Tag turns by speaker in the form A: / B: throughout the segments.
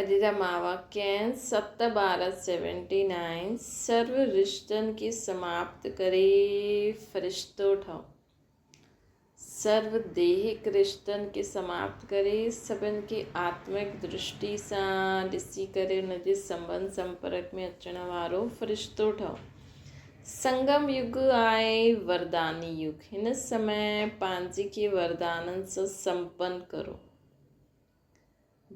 A: اڄ جا مهاواڪيه آهن، ست 12 سيونٽي نائن، سرو رشتن کي سماپت ڪري فرشتو ٺهو. سرو ديهڪ رشتن کي سماپت ڪري سڀن کي آتمڪ درشٽي سان ڏسي ڪري ان جي سنٻنڌ سمپرڪ ۾ اچڻ وارو فرشتو ٺهو. سنگم يگ آهي ورداني يگ. هن سمي پنهنجي کي وردانن سان سمپن ڪرو.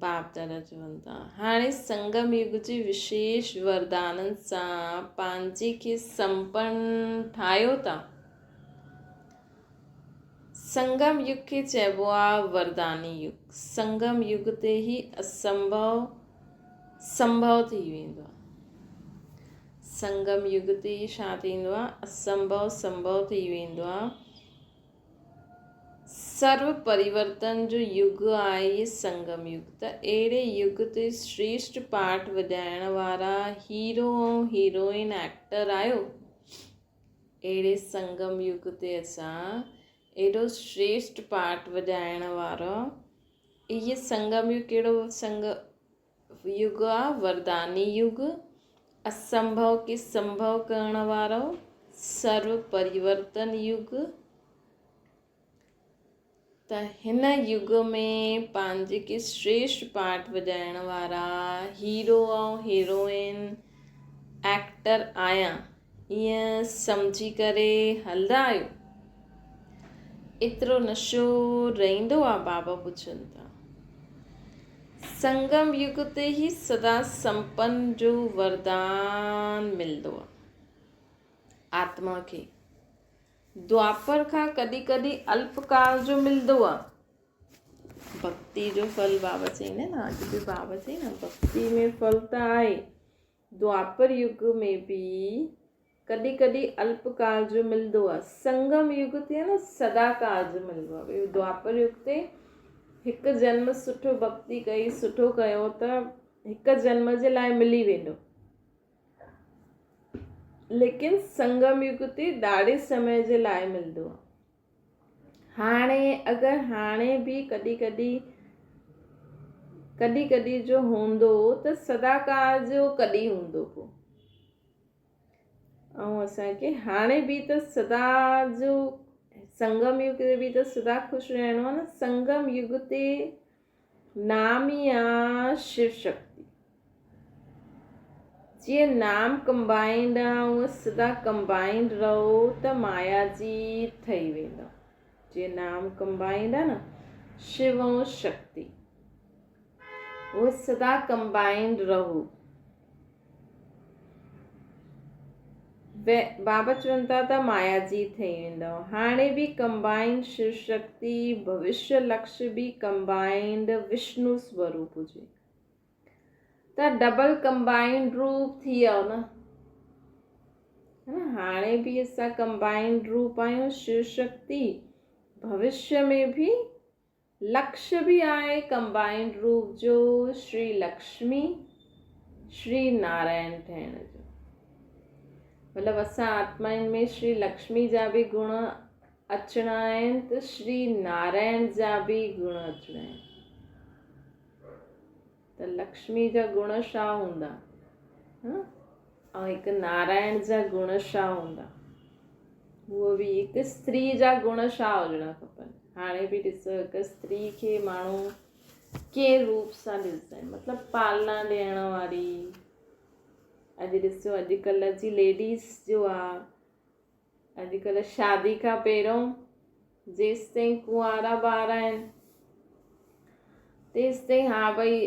A: باپ دادا چون ٿا، هاڻي سنگم يگ جي وشيش وردانن سان پنهنجي کي سمپن ٺاهيو ٿا. سنگم يگ کي چئبو آهي ورداني يگ. سنگم يگ تي ئي اسنڀو سنڀو ٿي ويندو آهي. سنگم يگ تي ئي ڇا ٿيندو آهي؟ اسنڀو سنڀو ٿي ويندو آهي. سرو پريورتن جو يگ آهي هي سنگم يگ ته اهڙي يگ تي شريشٽ پارٽ وڄائڻ وارا هيرو ۽ هيروئن ايڪٽر آهيو. اهڙي سنگم يگ تي اسان اهڙو شريشٽ پارٽ وڄائڻ وارا اهي سنگم يگ ڪهڙو سنگ يگ آ ورداني يگ، اسنڀو کي سنڀو ڪرڻ وارو، سرو پريورتن يگ، ته هن يگ ۾ پنهنجي کي شريشٽ پارٽ وڄائڻ وارا هيرو ۽ هيروئن ايڪٽر آهيان ائين سمجهي ڪري هلندا آهيو. ايترو نشو رهندو آ بابا پڇن ٿا. سنگم يگ تي ئي سدا سمپن جو وردان ملندو آ آتما کي. دوآپر کان ڪڏهن ڪڏهن الپ ڪال جو ملندو آ. ڀڳتي جو ڦل بابا چئيندا آهن نه اڄ به بابا چئي نه ڀڳتي ۾ ڦل ته آهي. دوآپر يگ ۾ به ڪڏهن ڪڏهن الپ ڪال جو ملندو آهي. سنگم يگ تي نه سدا ڪال جو ملندو آهي. ڀئي دوآپر يگ تي هڪ جنم سٺو ڀڳتي ڪئي سٺو ڪيو ته هڪ جنم جي لاء ملي ويندو. ليڪن سنگم يگ تي ڏاڍي سمي جي لاء ملندو آهي. هاڻي اگر هاڻي به ڪڏهن ڪڏهن ڪڏهن ڪڏهن جو هوندو ته سدا ڪال جو ڪڏهن هوندو پوء ۽ اسان کي هاڻي به ته سدا جو سنگم يگ تي به ته سدا خوش رهڻو آهي نه سنگم يگ تي نام ئي آ شو شڪتي. جيئن نام ڪمبائنڊ آ اونئن سدا ڪمبائنڊ رهو ته مايا جي ٺهي ويندؤ. جيئن نام ڪمبائنڊ آ نه شو ۽ شڪتي اهي سدا ڪمبائنڊ رهو. بابا چون ٿا ته مايا جي ٿي ويندؤ. هاڻي به ڪمبائنڊ شو شڪتي، ڀوشيه لڪش به ڪمبائنڊ وشنو سوروپ هجي ته ڊبل ڪمبائنڊ روپ ٿي ويو نه. هاڻي به اسان ڪمبائنڊ روپ آهيون شو شڪتي، ڀوشيه ۾ به لڪش به آهي ڪمبائنڊ روپ جو شري لڪشمي شري نارائڻ ٺهڻ جو. مطلب اسان آتمائن ۾ شري لڪشمي جا به گڻ اچڻا آهن ته شري نارائڻ جا به گڻ اچڻا آهن. ته لڪشمي جا گڻ ڇا هوندا ۽ هڪ نارائڻ جا گڻ ڇا هوندا. هوء به هڪ استري جا گڻ ڇا هجڻا کپن. هاڻي به ڏسو هڪ استري کي ماڻهو ڪنهن روپ سان ڏسندا آهن مطلب پالنا ڏيڻ واري. اڄ ڏسو اڄڪلهه جي ليڊيز جو آ اڄڪلهه شادي کان پهريون جيستائين ڪنوارا ٻار آهن تيستائين ها ڀئي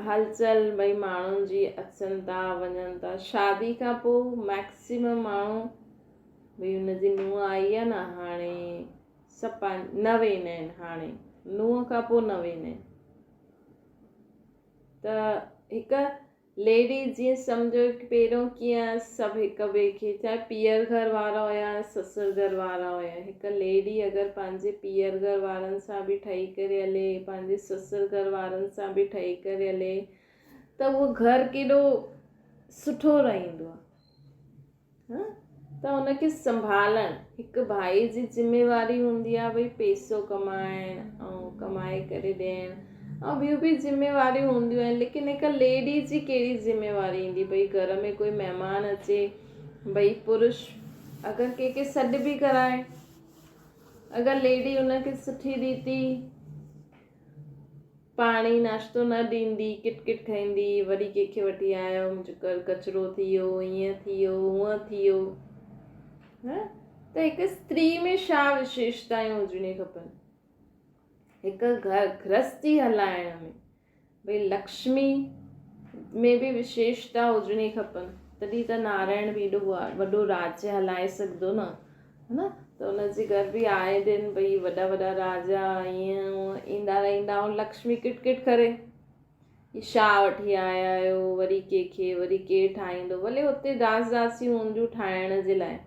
A: هلچل ڀئي ماڻهن جي اچن ٿا وڃن ٿا شادي کان پوء ميڪسيمم ماڻهو ڀئي هن جي نونهن آئي آهي نه هاڻي سڀ نه ويندا آهن هاڻي نونهن کان پوء نه ويندا آهن ته هڪ ليڊيز جيئن سمجهو پهريون ڪيئن سڀ هڪ ٻئي کي چاهي پيئر گهر وارا هيا سسر گهر وارا هيا هڪ ليڊي اگر پنهنجي پيئر گهر وارن سان به ٺهي ڪري هلي پنهنجي سسر گهر وارن سان به ٺهي ڪري هلي ته اهو گهر ڪيڏو سٺو رهندو آهي ته ان کي سنڀالڻ هڪ ڀائي جي ذميواري هوندي آهي ڀئي پيسو ڪمائڻ ۽ ڪمائي ڪري ڏيڻ ۽ ٻيون به ذميواريون هونديون آهن ليڪن هڪ ليڊيز جي ڪهڙي ذميواري ايندي ڀئي گهر ۾ ڪوئي مهمان اچي ڀئي پرش اگر ڪنهن کي سڏ به ڪرائي اگر ليڊي ان کي سٺي ريتي پاڻي ناشتو نه ڏيندي ڪٽ ڪٽ کائيندي وري ڪنهن کي وٺي آيو منهنجو گهر ڪچرو ٿي ويو ائين ٿي ويو هونئن ٿي ويو ته هڪ استري ۾ ڇا وشيشتائون هجڻيون کپن هڪ گهر گرهستي هلائڻ ۾ ڀئي لڪشمي ۾ به وشيشتا هجڻي کپن تڏهن ته نارائڻ به ايڏو وڏو راجيه هلائي سگهندو نه ها نه ته ان جي گهر به آئي دن ڀئي وڏا وڏا راجا ائين هونئن ايندا رهندا ۽ لڪشمي ڪٽ ڪٽ ڪري ڇا وٺي آيا آهيو وري ڪنهن کي وري ڪير ٺاهيندو ڀلي اتي داس داسيون هونديون ٺاهڻ جي لاء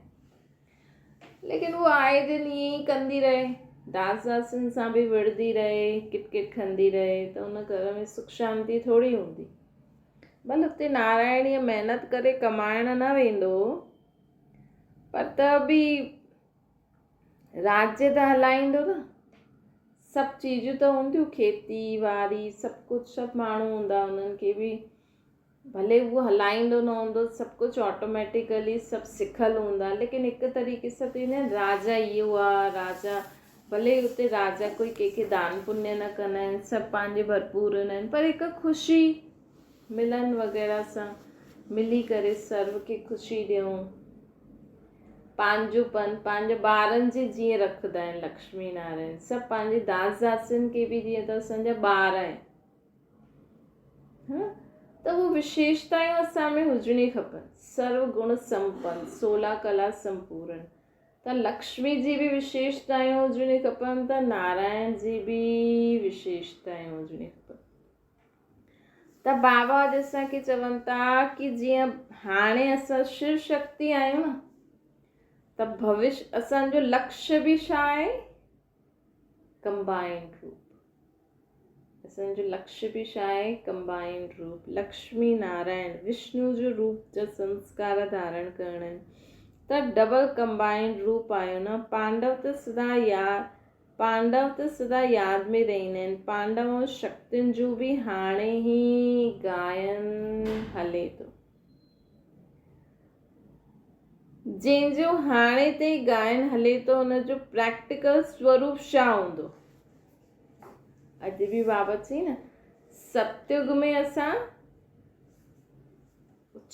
A: ليڪن هوء آئي دن ائين ئي ڪندي رهي. داس داسين سان به وڙهندي رهي، ڪٽ ڪٽ کندي رهي ته ان گهر ۾ سک شانتي ٿوري هوندي. ڀل اتي نارائڻيء محنت ڪري ڪمائڻ نه ويندو هو، پر ته به راجيه ته هلائيندو نه. سڀ چيزون ته هونديون، کيتي واري سڀ ڪجهه سڀ ماڻهو هوندا انهن کي به ڀلي اهو هلائيندو نه هوندو سڀ ڪجهه آٽوميٽيڪلي سڀ سکيل هوندا ليڪن هڪ طريقي سان ٿيندي آهن راجا اهو آ راجا ڀلي اتي راجا ڪوئي ڪنهن کي دان پني نه ڪندا آهن سڀ پنهنجي ڀرپور هوندا آهن پر هڪ خوشي ملن وغيره سان ملي ڪري سرو کي خوشي ڏيون پنهنجو پن پنهنجي ٻارن جي جيئن رکندا آهن لڪشمي نارائڻ سڀ پنهنجي داس داسين کي به جيئن ته اسان جا ٻار آهن ته اهي وشيشتائون اسان ۾ هجڻي کپن. سرو گڻ سمپن، سولا ڪلا سمپورن. ته لڪشمي جي به وشيشتائون هجڻي کپن ته نارائڻ جي به وشيشتائون هجڻي کپن. ته بابا اڄ اسان کي چون ٿا ڪي جيئن هاڻي اسان شو شڪتي آهيون نه ته ڀوش اسان جو لڪش به ڇا آهي؟ ڪمبائنڊ روپ. اسان جو لڪش به ڇا آهي؟ ڪمبائنڊ روپ، لڪشمي نارائڻ، وشنو جو روپ جا سنسڪار ڌارڻ ڪرڻ آهن ته ڊبل ڪمبائنڊ روپ آيو نه. پانڊو ته سدا ياد پانڊو ته سدا ياد ۾ رهندا آهن. پانڊو ۽ شڪتين جو به هاڻي هي گائن هلي ٿو. جنهن جو هاڻي تائين گائن هلي ٿو ان جو پريڪٽيڪل سوروپ ڇا هوندو؟ اڄ به بابت چئي نه ستيگ ۾ اسان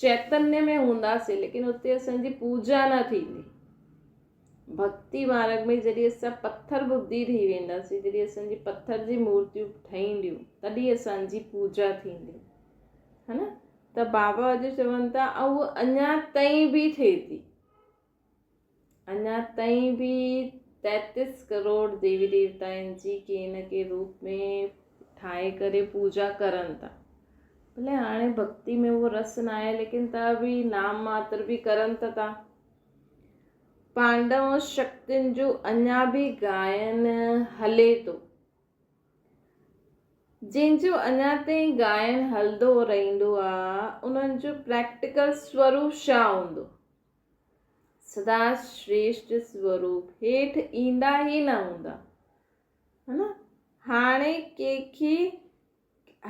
A: چيتنيه ۾ هونداسين ليڪن اتي اسان جي پوجا نه ٿيندي ڀڪتي مارگ ۾ جڏهن اسان پٿر ٻڌي ٿي وينداسين جڏهن اسان جي پٿر جي مورتيون ٺهينديون تڏهن اسان جي پوجا ٿيندي ها نه ته بابا اڄ چون ٿا اهو اڃا تائين به ٿئي ٿي اڃا تائين به 33 ڪروڙ ديوي ديوتائن جي ڪنهن نه ڪنهن روپ ۾ ٺاهي ڪري پوڄا ڪرن ٿا. ڀلي هاڻي ڀڳتي ۾ اهو رس ناهي ليڪن ته به نام ماتر به ڪرن ته ٿا. پانڊو شڪتين جو اڃا به گائن هلي ٿو. جنهن جو اڃا تائين گائن هلندو رهندو آ انهن جو پريڪٽيڪل سوروپ ڇا هوندو؟ سدا شريشٽ سوروپ هيٺ ايندا ئي نه هوندا. ها نه؟ هاڻي ڪنهن کي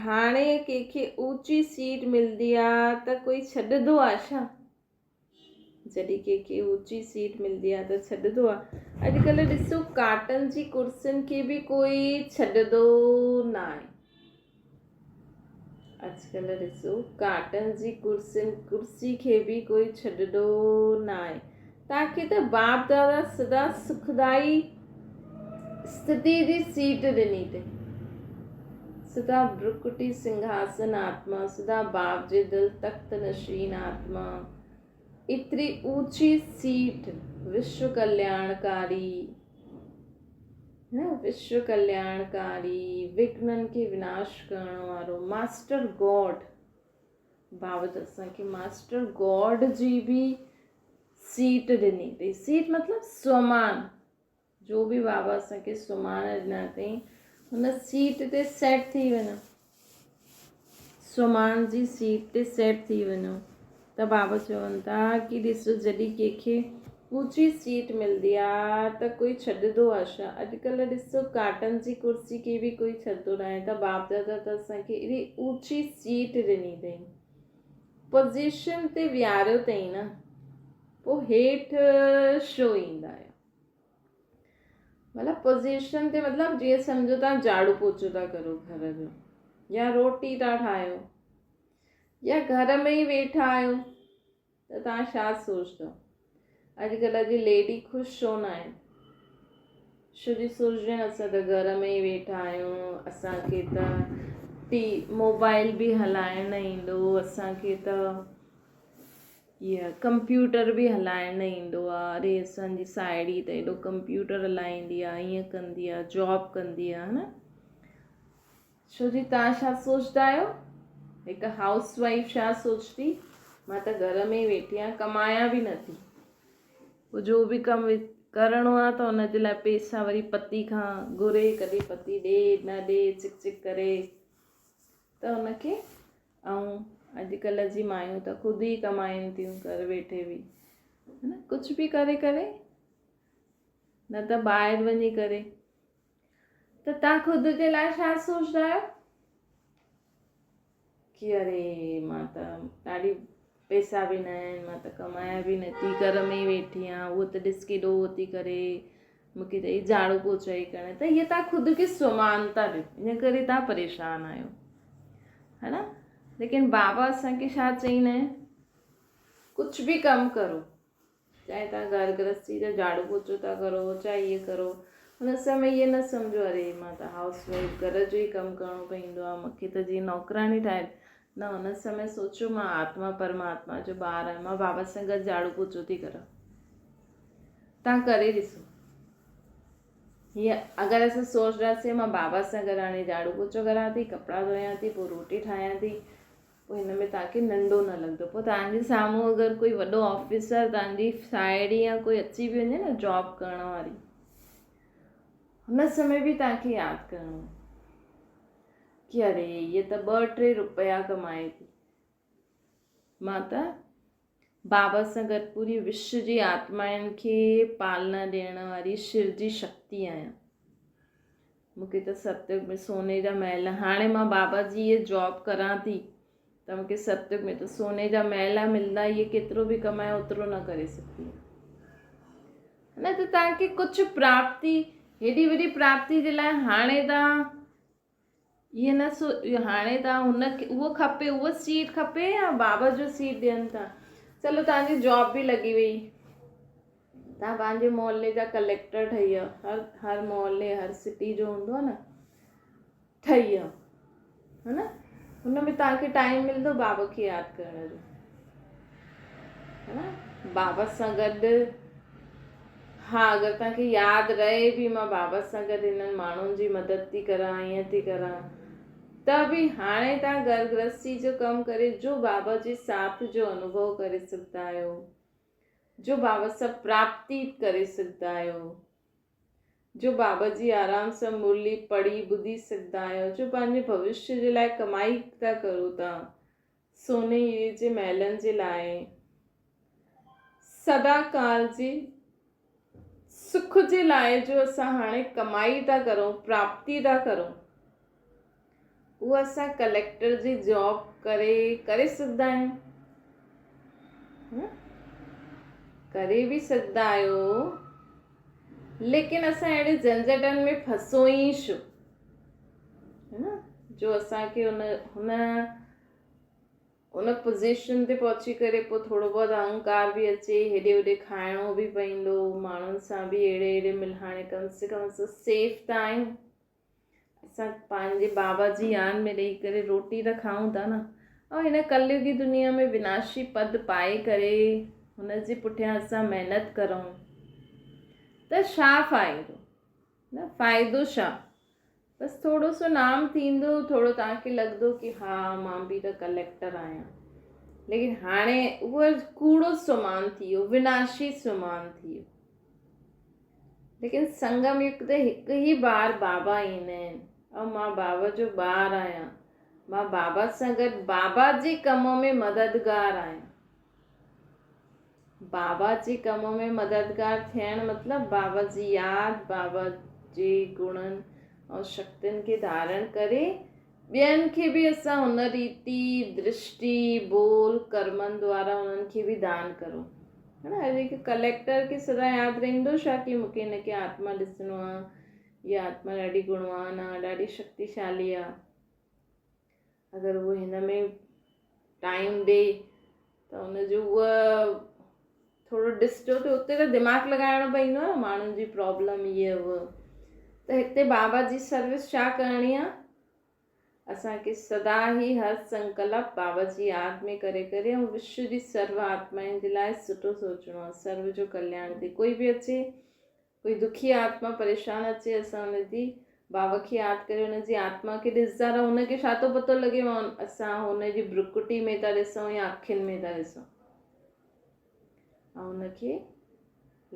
A: هاڻي ڪنهن کي اوچي سيٽ ملندي آ ته ڪوئي ڇڏندو آ ڇا؟ جڏهن ڪنهن کي اوچي سيٽ ملندي آ ته ڇڏندو آ؟ اڄڪلهه ڏسو ڪاٽن جي ڪرسين کي به ڪوئي ڇڏندو ناهي. اڄڪلهه ڏسو ڪاٽن جي ڪرسين ڪرسي کي به ڪوئي ڇڏندو ناهي. توهان کي ته باپ دادا سدا سکدائي استٿي جي سيٽ ڏني اٿئي. سدا برڪٽي سنگهاسن آتما، سدا باپ جي دل تخت نشين آتما، ايتري اوچي سيٽ وشو ڪلياڻڪاري. نه وشو ڪلياڻڪاري، وگهنن کي وناش ڪرڻ وارو ماسٽر گاڊ بابت اسان کي ماسٽر گاڊ جي به سيٽ ڏني اٿئي. سيٽ مطلب سومان، جو به بابا اسان کي سومان ڏنا اٿئي هن سيٽ تي سيٽ ٿي وڃو، سومان جي سيٽ تي سيٽ ٿي وڃو. ته بابا چون ٿا ڪي ڏسو جڏهن ڪنهن کي اوچي سيٽ ملندي آ ته ڪوئي ڇڏندو آ ڇا؟ اڄڪلهه ڏسو ڪاٽن جي ڪرسي کي به ڪوئي ڇڏندو ناهي ته باپ دادا ته اسان کي ايڏي اوچي سيٽ ڏني اٿئي پوزيشن تي ويهاريو اٿئي نه پوء هيٺ شو ايندا آهيو مطلب پوزيشن تي مطلب جيئن سمجهو تان جهاڙو پوچو ٿا ڪرو گهر جو يا روٽي ٿا ٺاهيو يا گهر ۾ ئي ويٺا آهيو ته توهان ڇا سوچندؤ؟ اڄڪلهه جي ليڊي خوش ڇو نه آهن؟ ڇو جي سوچجن اسان ته گهر ۾ ئي ويٺا آهيون، اسان کي ته ٽي موبائل به هلائڻ نه ايندو، اسان کي ته اها ڪمپيوٽر به هلائڻ نه ايندو آهي، اري اسان جي ساهيڙي ته ايڏو ڪمپيوٽر هلائيندي آهي، ائين ڪندي آهي، جاب ڪندي آهي ها نه؟ ڇو جي توهان ڇا سوچدا آهيو؟ هڪ هائوس وائيف ڇا سوچدي؟ مان ته گهر ۾ ئي ويٺي آهيان، ڪمايان به نٿي. پوء جو به ڪم ڪرڻو آهي ته ان جي لاء پيسا وري پتي کان گهري، ڪڏهن پتي ڏي نه ڏي، چڪ چڪ ڪري ته ان کي. ۽ اڄڪلهه جي مايون ته خود ئي ڪمائين ٿيون گهر ويٺي به، نه ڪجهه به ڪري ڪري، نه ته ٻاهر وڃي ڪري. ته توهان خود جي لاء ڇا سوچدا آهيو؟ ڪي اري مان ته ڏاڍي پئسا به نه آهن مان ته ڪمايان به نٿي گهر ۾ ئي ويٺي آهيان اهو ته ڏس ڪيڏو اهو ٿي ڪري مونکي ته هي جهاڙو پوچو ئي ڪرڻ ته هي توهان خود کي سمانتا ڏيو ان ڪري توهان پريشان آهيو ها نه ليڪن بابا اسان کي ڇا چئيندا آهن ڪجهه به ڪم ڪرو چاهي توهان گهر گرهستي جا جهاڙو پوچو ٿا ڪرو چاهي اهي ڪرو هن سمي اهي نه سمجهو اري مان ته هائوس وائيف گهر جو ئي ڪم ڪرڻو پوندو آهي مونکي ته جيئن نوڪراني ٺاهي نه هن سمي سوچيو مان آتما پرماتما جو ٻار آهيان مان بابا سان گڏ جهاڙو پوچو ٿي ڪران توهان ڪري ڏسو هيء اگر اسان سوچنداسين مان بابا سان گڏ هاڻي جهاڙو پوچو ڪران ٿي ڪپڙا ڌويان ٿي پوء روٽي ٺاهيان ٿي پوء هن ۾ توهان کي ننڍو نه لڳندو. پوء توهان جي سامهون اگر ڪوئي وڏو آفيسر توهان جي ساهيڙي يا ڪوئي اچي به وڃي نه جاب ڪرڻ واري هن سمي به توهان کي ياد ڪرڻو ڪي اري هيء ته ٻه ٽي روپيا ڪمائي ٿي مان ته بابا سان گڏ پوري وشو جي آتمائن کي پالنا ڏيڻ واري شو جي شڪتي آهيان. مون کي ته ستيوگ ۾ سوني جا محل هاڻي مان بابا جي هيء جاب ڪران ٿي ته مون کي ستيوگ ۾ ته سوني جا محل ملندا هيء ڪيترو به ڪمايان اوترو نه ڪري سگهندي نه ته توهان کي ڪجهه پراپتي هيڏي وڏي پراپتي جي لاء هاڻي توهان ائين نه سو هاڻي توهان هن کي اهو کپي اهو سيٽ کپي يا بابا جو سيٽ ڏين ٿا چلو توهان جي جاب به لڳي وئي توهان پنهنجي محلي جا ڪليڪٽر ٺهي ويا هر هر محلي هر سٽي جو هوندو آهي نه ٺهي ويا ها نه هن ۾ توهان کي ٽائيم ملندو بابا کي ياد ڪرڻ جو ها نه بابا سان گڏ ها اگر توهان کي ياد رهي به مان بابا سان گڏ هنن ماڻهن جي مدد ٿي ڪران ائين ٿي ڪران ته به هاڻي توهان گهر گرهستي جو ڪم ڪري جو بابا جي ساٿ جو انوڀو ڪري سگهندا آهيو جو بابا سان پراپتي ڪري سگهندا آهيو جو بابا جي آرام سان مرلي پڙهي ٻڌي سگهندا آهيو جو پنهنجي ڀوشيه جي لاء ڪمائي ٿا ڪرو ٿا سوني هيري جي محلن جي لاء سدا ڪال جي سک جي لاء جو اسان هاڻي ڪمائي ٿا ڪرون، پراپتي ٿا ڪرون، اهو اسان ڪليڪٽر جي جاب ڪري ڪري سگهندا آهيون؟ ڪري به سگهندا آهيو، ليڪن اسان اهڙي جهنجهٽن ۾ ڦسون ئي ڇو؟ جو اسان کي ان هن ان پوزيشن تي پهچي ڪري پوء ٿورو بهت اهنڪار به اچي هيڏي هوڏي کائڻو به پوندو ماڻهن سان به اهڙي اهڙي مل هاڻي ڪم سي ڪم اسان سيف ته آهيون اسان پنهنجي بابا جي يان ۾ رهي ڪري روٽي ته کائون ٿا نه ۽ هن ڪليوگي دنيا ۾ وناشي پد پائي ڪري هن جي پٺيان اسان محنت ڪرون ته ڇا فائدو نه فائدو ڇا بس ٿورو سو نام ٿيندو ٿورو توهان کي لڳندو ڪي ها مان به ته ڪليڪٽر آهيان ليڪن هاڻي اهو ڪوڙو سمان ٿي ويو وناشي سمان ٿي ويو ليڪن سنگم يگ تي هڪ ئي بار بابا ايندا آهن ۽ مان بابا جو ٻار آهيان مان بابا سان گڏ بابا جي ڪم ۾ مددگار آهيان. بابا جي ڪم ۾ مددگار ٿيڻ مطلب بابا جي ياد، بابا جي گڻن ۽ شڪتين کي ڌارڻ ڪري ٻين کي به اسان ان ريتي، درشٽي، ٻول، ڪرمن دوارا انهن کي به دان ڪرون. ها نه اڄ هڪ ڪليڪٽر کي سدا ياد رهندو ڇا ڪي مون کي هن کي آتما ڏسڻو آ، هيء آتما ڏاڍي گڻوان آ، ڏاڍي شڪتيشالي آ. اگر هو هن ۾ ٽائيم ڏي ته ان جو اهو ٿورو ڏسجو ته اتي ته دماغ لڳائڻو پوندو آهي ماڻهن جي پرابلم هيء هو ته هتي بابا جي سروس ڇا ڪرڻي آهي اسانکي سدا ئي هر سنڪلپ بابا جي ياد ۾ ڪري ڪري ۽ وشو جي سرو آتمائن جي لاء سٺو سوچڻو آهي سرو جو ڪلياڻ ٿئي ڪوئي به اچي ڪوئي دکي آتما پريشان اچي اسان ان جي بابا کي ياد ڪري ان جي آتما کي ڏسندا رهون ان کي ڇا ٿو پتو لڳي اسان هن جي برڪٽي ۾ ٿا ڏسون يا اکين ۾ ٿا ڏسون ۽ ان کي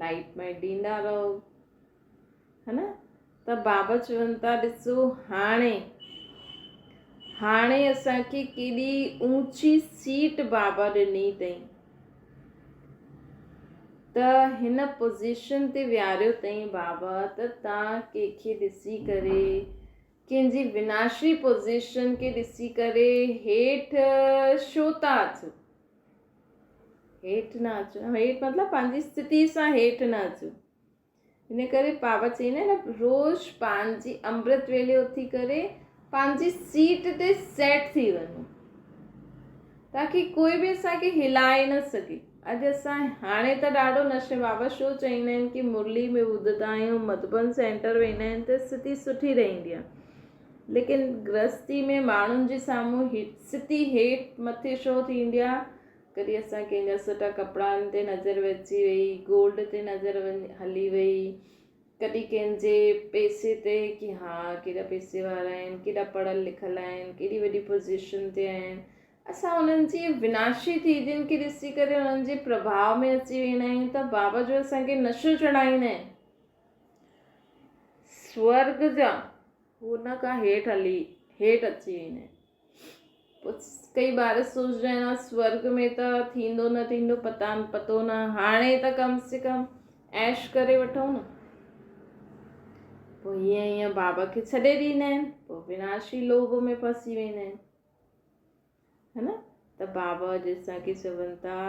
A: لائٽ مائٽ ڏيندا رهو ها نه ته بابا چون ٿا ڏسو هاڻي هاڻي اسان کي ڪيڏي اونچي سيٽ بابا ڏني اٿئي ته هن پوزيشن تي ويهاريو اٿئي بابا ته تان ڪنهن کي ڏسي ڪري ڪنهن جي وناشي پوزيشن کي ڏسي ڪري هيٺ ڇو ٿا اچو هيٺ نه اچو هيٺ مطلب پنهنجي استٿي سان هيٺ نه اچو ان ڪري بابا چئيندا آهن نه روز پنهنجي امرت ويلي اٿي ڪري پنهنجي سيٽ تي سيٽ ٿي وڃو تاڪي ڪوئي به اسان کي هلائي نه سگهي اڄ اسان هاڻي ته ڏاڍو نشي بابا شو چئيندا آهن ڪي مرلي ۾ ٻڌندا آهيون مڌوبن سينٽر ويندا آهن ته ستي سٺي رهندي آهي ليڪن گرهستي ۾ ماڻهن جي سامهون ستي هيٺ مٿي شو ٿيندي آهي ڪڏهن اسان ڪنهن جا سٺا ڪپڙن تي نظر وئجي وئي، گولڊ تي نظر هلي وئي، ڪڏهن ڪنهن جي پئسي تي ڪي ها ڪيڏا پئسي وارا آهن، ڪيڏا پڙهيل لکيل آهن، ڪيڏي وڏي پوزيشن تي آهن. اسان انهن جي وناشي ٿيدين کي ڏسي ڪري انهن جي پرڀاء ۾ اچي ويندا آهيون ته بابا جو اسان کي نشو چڙهائيندا آهن. سورگ جا هو ان کان هيٺ هلي هيٺ اچي ويندا آهن. پوء ڪئي ٻار سوچدا آهن سورگ ۾ ته ٿيندو نه ٿيندو پتا پتو نه هاڻي ته ڪم سي ڪم عيش ڪري وٺون نه پوء هيئن هيئن بابا کي ڇڏي ڏيندا آهن پوء وناشي لوڀ ۾ ڦسي ويندا آهن ها نه ته بابا اڄ اسان کي چون ٿا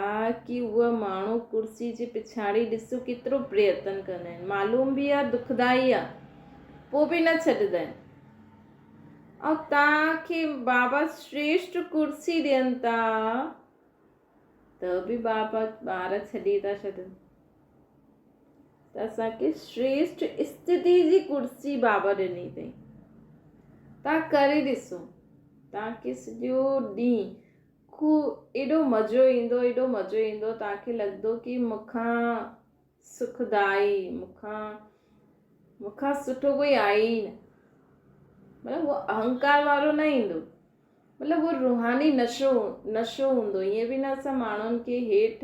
A: ڪي اها ماڻهو ڪرسي جي پڇاڙي ڏسو ڪيترو پريتن ڪندا آهن معلوم به آهي دکدائي آهي پوء به نه ڇڏندا آهن ۽ توهان کي بابا شريشٽ ڪرسي ڏين ٿا ته به بابا ٻار ڇڏي ٿا ڇڏن ته اسان کي شريشٽ استٿي جي ڪرسي بابا ڏني اٿئي توهان ڪري ڏسو توهان کي سڄو ڏينهن خو ايڏو مزو ايندو ايڏو مزو ايندو توهان کي لڳندو ڪي مون کان سکدائي مون کان مون کان سٺو ڪوئي آهي ئي نه مطلب هو اهنڪار وارو نه ايندو مطلب هو روحاني نشو نشو هوندو ائين به نه اسان ماڻهن کي هيٺ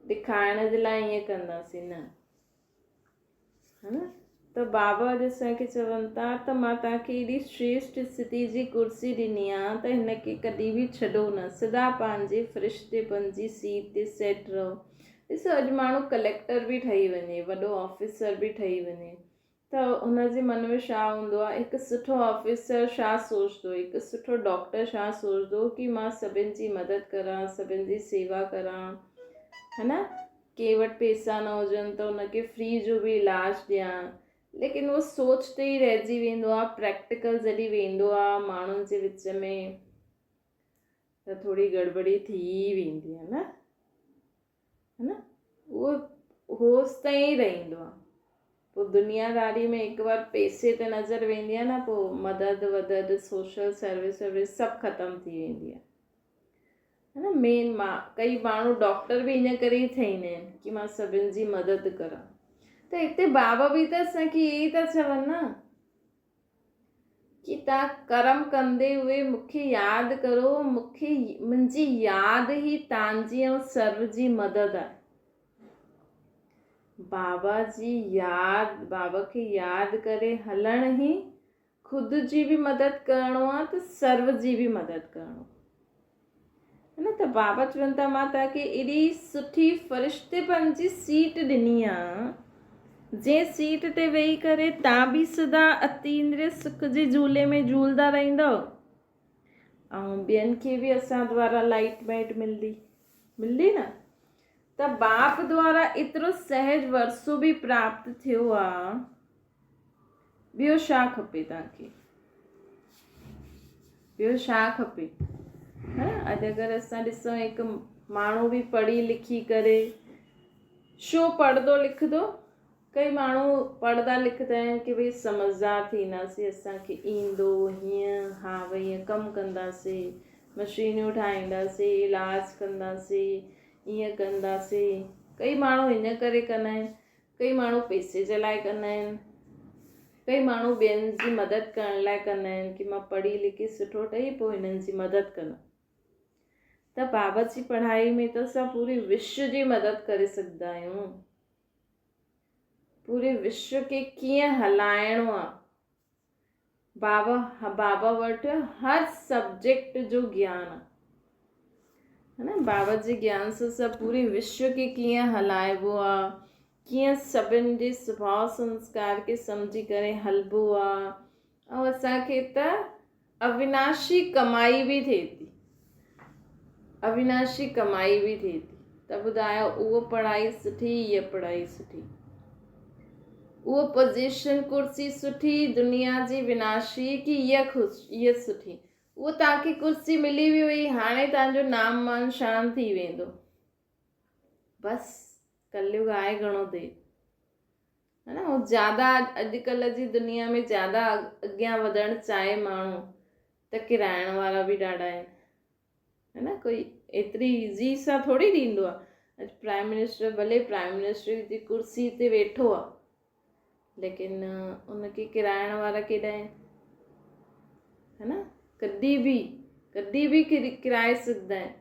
A: ڏيکارڻ جي لاء ائين ڪنداسين نه ها نه ته بابا اڄ اسان کي چون ٿا ته مان توهان کي ايڏي شريشٽ اسٿتي جي ڪرسي ڏني آ ته هن کي ڪڏهن به ڇڏو نه سدا پنهنجي فرشتي بنجي سيٽ تي سيٽ رهو ڏسو اڄ ماڻهو ڪليڪٽر به ٺهي وڃي وڏو آفيسر به ٺهي وڃي ته هن جي من ۾ ڇا هوندو آهي هڪ سٺو آفيسر ڇا سوچندو هڪ سٺو ڊاڪٽر ڇا سوچندو ڪي مان سڀن جي مدد ڪران سڀن جي سيوا ڪران ها نه ڪنهن وٽ پيسا نه هجن ته ان کي فري جو به علاج ڏيان ليڪن اهو سوچ تي ئي رهجي ويندو آهي پريڪٽيڪل جڏهن ويندو آهي ماڻهن جي وچ ۾ ته ٿوري گڙٻڙي ٿي ويندي آهي نه ها نه اهو هوش تائين ئي رهندو آهي پوء دنياداري ۾ هڪ بار پيسي تي نظر ويندي آهي نه پوء مدد ودد سوشل سروس وروس سڀ ختم ٿي ويندي آهي ها نه مين مان ڪئي ماڻهو ڊاڪٽر به ان ڪري ئي ٺهيندا آهن ڪي مان سڀن جي مدد ڪران ته هتي بابا به ته اسان کي اهي ئي ٿا چون نه ڪي تان ڪرم ڪندي اهي مون کي ياد ڪرو مون کي منهنجي ياد ئي تان جي ۽ سرو جي مدد آهي بابا جي ياد بابا کي ياد ڪري هلڻ ئي خود جي به مدد ڪرڻو آ ته سرو جي به مدد ڪرڻو. نه ته بابا چون ٿا مان توهان کي ايڏي سٺي فرشتيپن جي سيٽ ڏني آ، جنهن سيٽ تي ويهي ڪري توهان به سدا اتيندريه سک جي جهولي ۾ جهولدا رهندؤ ۽ ٻين کي به اسان دوارا لائيٽ مائيٽ ملندي. ملندي نه؟ ته باپ دوارا ايترو سهج ورثو به پراپت ٿيو آ، ٻيو ڇا کپي توهان کي؟ ٻيو ڇا کپي؟ ها اڄ اگر اسان ڏسون هڪ ماڻهو به پڙهي لکي ڪري شو پڙهندو لکندو ڪئي ماڻهو پڙهندا لکندا آهن ڪي ڀئي سمجهدار ٿينداسي اسان کي ايندو هيئن ها ڀئي هيئن ڪم ڪنداسي مشينيون ٺاهينداسي علاج ڪنداسي ائين ڪنداسي ڪئي ماڻهو ان ڪري ڪندا آهن ڪئي ماڻهو پئسي جي لاء ڪندا آهن ڪئي ماڻهو ٻين جي مدد ڪرڻ لاء ڪندا آهن ڪي مان پڙهي لکي سٺو ٺهي پوء هنن جي مدد ڪندم ته بابا جي پڙهائي ۾ ته اسان پوري وشو جي مدد ڪري سگهندا آهيون پوري وشو کي ڪيئن هلائڻو آهي بابا بابا وٽ هر سبجيڪٽ جو گيان آ ها نه بابا جي گيان سان سڀ پوري وشو کي ڪيئن هلائبو آ ڪيئن سڀن جي سڀاء سنسڪار کي سمجهي ڪري هلبو آ ۽ اسان کي ته اويناشي ڪمائي به ٿئي ٿي اويناشي ڪمائي به ٿئي ٿي ته ٻڌايو اهو پڙهائي سٺي هيء پڙهائي سٺي اهو پوزيشن ڪرسي سٺي دنيا جي وناشي ڪي هيء خوش هيء سٺي اهو توهان کي ڪرسي ملي وئي هئي هاڻي توهان جو نام مان شان ٿي ويندو بس ڪليوگ آهي گهڻو دير ها نه هو زياده اڄڪلهه جي دنيا ۾ زياده اڳيان وڌڻ چاهي ماڻهو ته ڪرائڻ وارا به ڏاڍا آهن ها نه ڪوئي ايتري ايزي سان ٿوري ڏيندو آهي اڄ پرائم منسٽر ڀلي پرائم منسٽر جي ڪرسي تي ويٺو آهي ليڪن ان کي ڪرائڻ وارا ڪيڏا آهن ها نه ڪڏهن به ڪڏهن به ڪرائي سگهندا آهن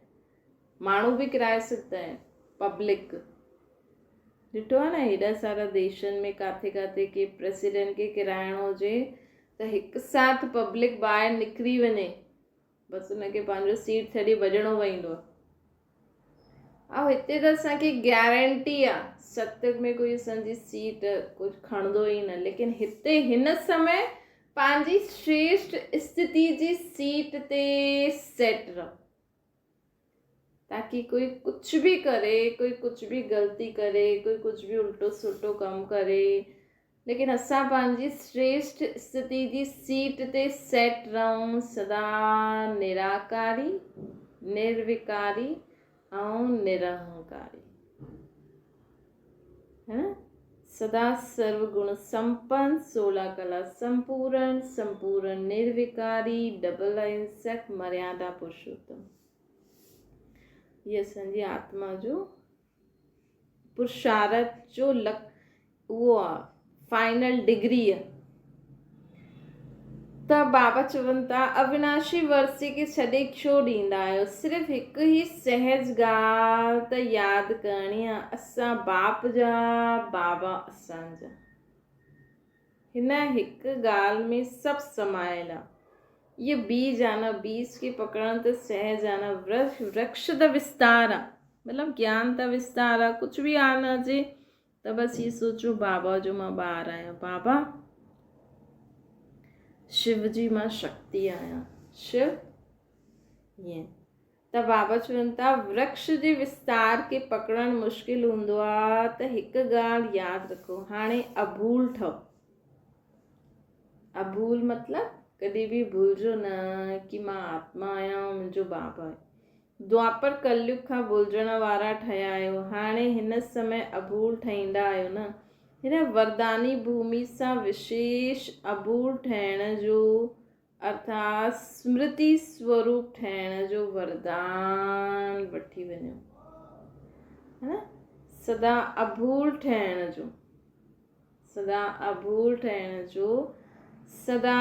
A: ماڻهو به ڪرائي سگهندا آهن پبلڪ ڏٺو آهي نه هيڏا سارا ديشن ۾ ڪاٿي ڪاٿي ڪي پريسيڊنٽ کي ڪرائڻو هجي ته هڪ ساٿ پبلڪ ٻاهر نڪري وڃي بس ان کي پنهنجو سيٽ ڇڏي ڀڄڻو پوندو آهي ۽ هتي ته اسانکي گارنٽي آهي ستيگ ۾ ڪوئي اسانجي سيٽ ڪجهه کڻندو ئي نه ليڪن هتي هن سمي پنهنجي شريشٽ استٿي جي سيٽ تي سيٽ رهو تاڪي ڪوئي ڪجهه به ڪري ڪوئي ڪجهه به غلطي ڪري ڪوئي ڪجهه به الٽو سلٽو ڪم ڪري ليڪن اسان پنهنجي شريشٺ استٿي جي سيٽ تي سيٽ رهون سدا نراڪاري نروڪاري ۽ نرهنڪاري ها سدا سرو گڻ سمپن سولا ڪلا سمپورن سمپورن نروڪاري ڊبل اهنسڪ مريادا پرشوتم هي اسان جي آتما جو پرشارت جو لڪ اهو آ فائنل ڊگري آ ته بابا چون ٿا اوناشي ورثي کي ڇڏي ڇو ڏيندا آهيو صرف هڪ ئي سهج ڳالهه ته ياد ڪرڻي آ اسان باپ جا بابا اسان جا هن هڪ ڳالهه ۾ سڀ سمايل آ اهو بيج آ نه بيج کي پڪڙڻ ته سهج آ نه ورڪش ته وستار آ مطلب گيان ته وستار آ ڪجهه به آ نه اچي ته بس هي سوچو بابا جو مان ٻار آهيان بابا شو جي مان شڪتي آهيان شو ائين ته بابا چون ٿا ورڪش جي وستار کي پڪڙڻ مشڪل هوندو آ ته هڪ ڳالهه ياد رکو هاڻي ابول ٺهو ابول مطلب ڪڏهن به ڀلجو نه ڪي مان آتما آهيان منهنجو بابا آهي دوآپر ڪليگ کان ڀلجڻ وارا ٺهيا آهيو، هاڻي هن سمي ابول ٺهيندا آهيو نه؟ هن ورداني ڀومي سان وشيش ابول ٺهڻ جو ارٿات سمرتي سوروپ ٺهڻ جو وردان وٺي وڃو. ها سدا ابول ٺهڻ جو سدا ابول ٺهڻ جو سدا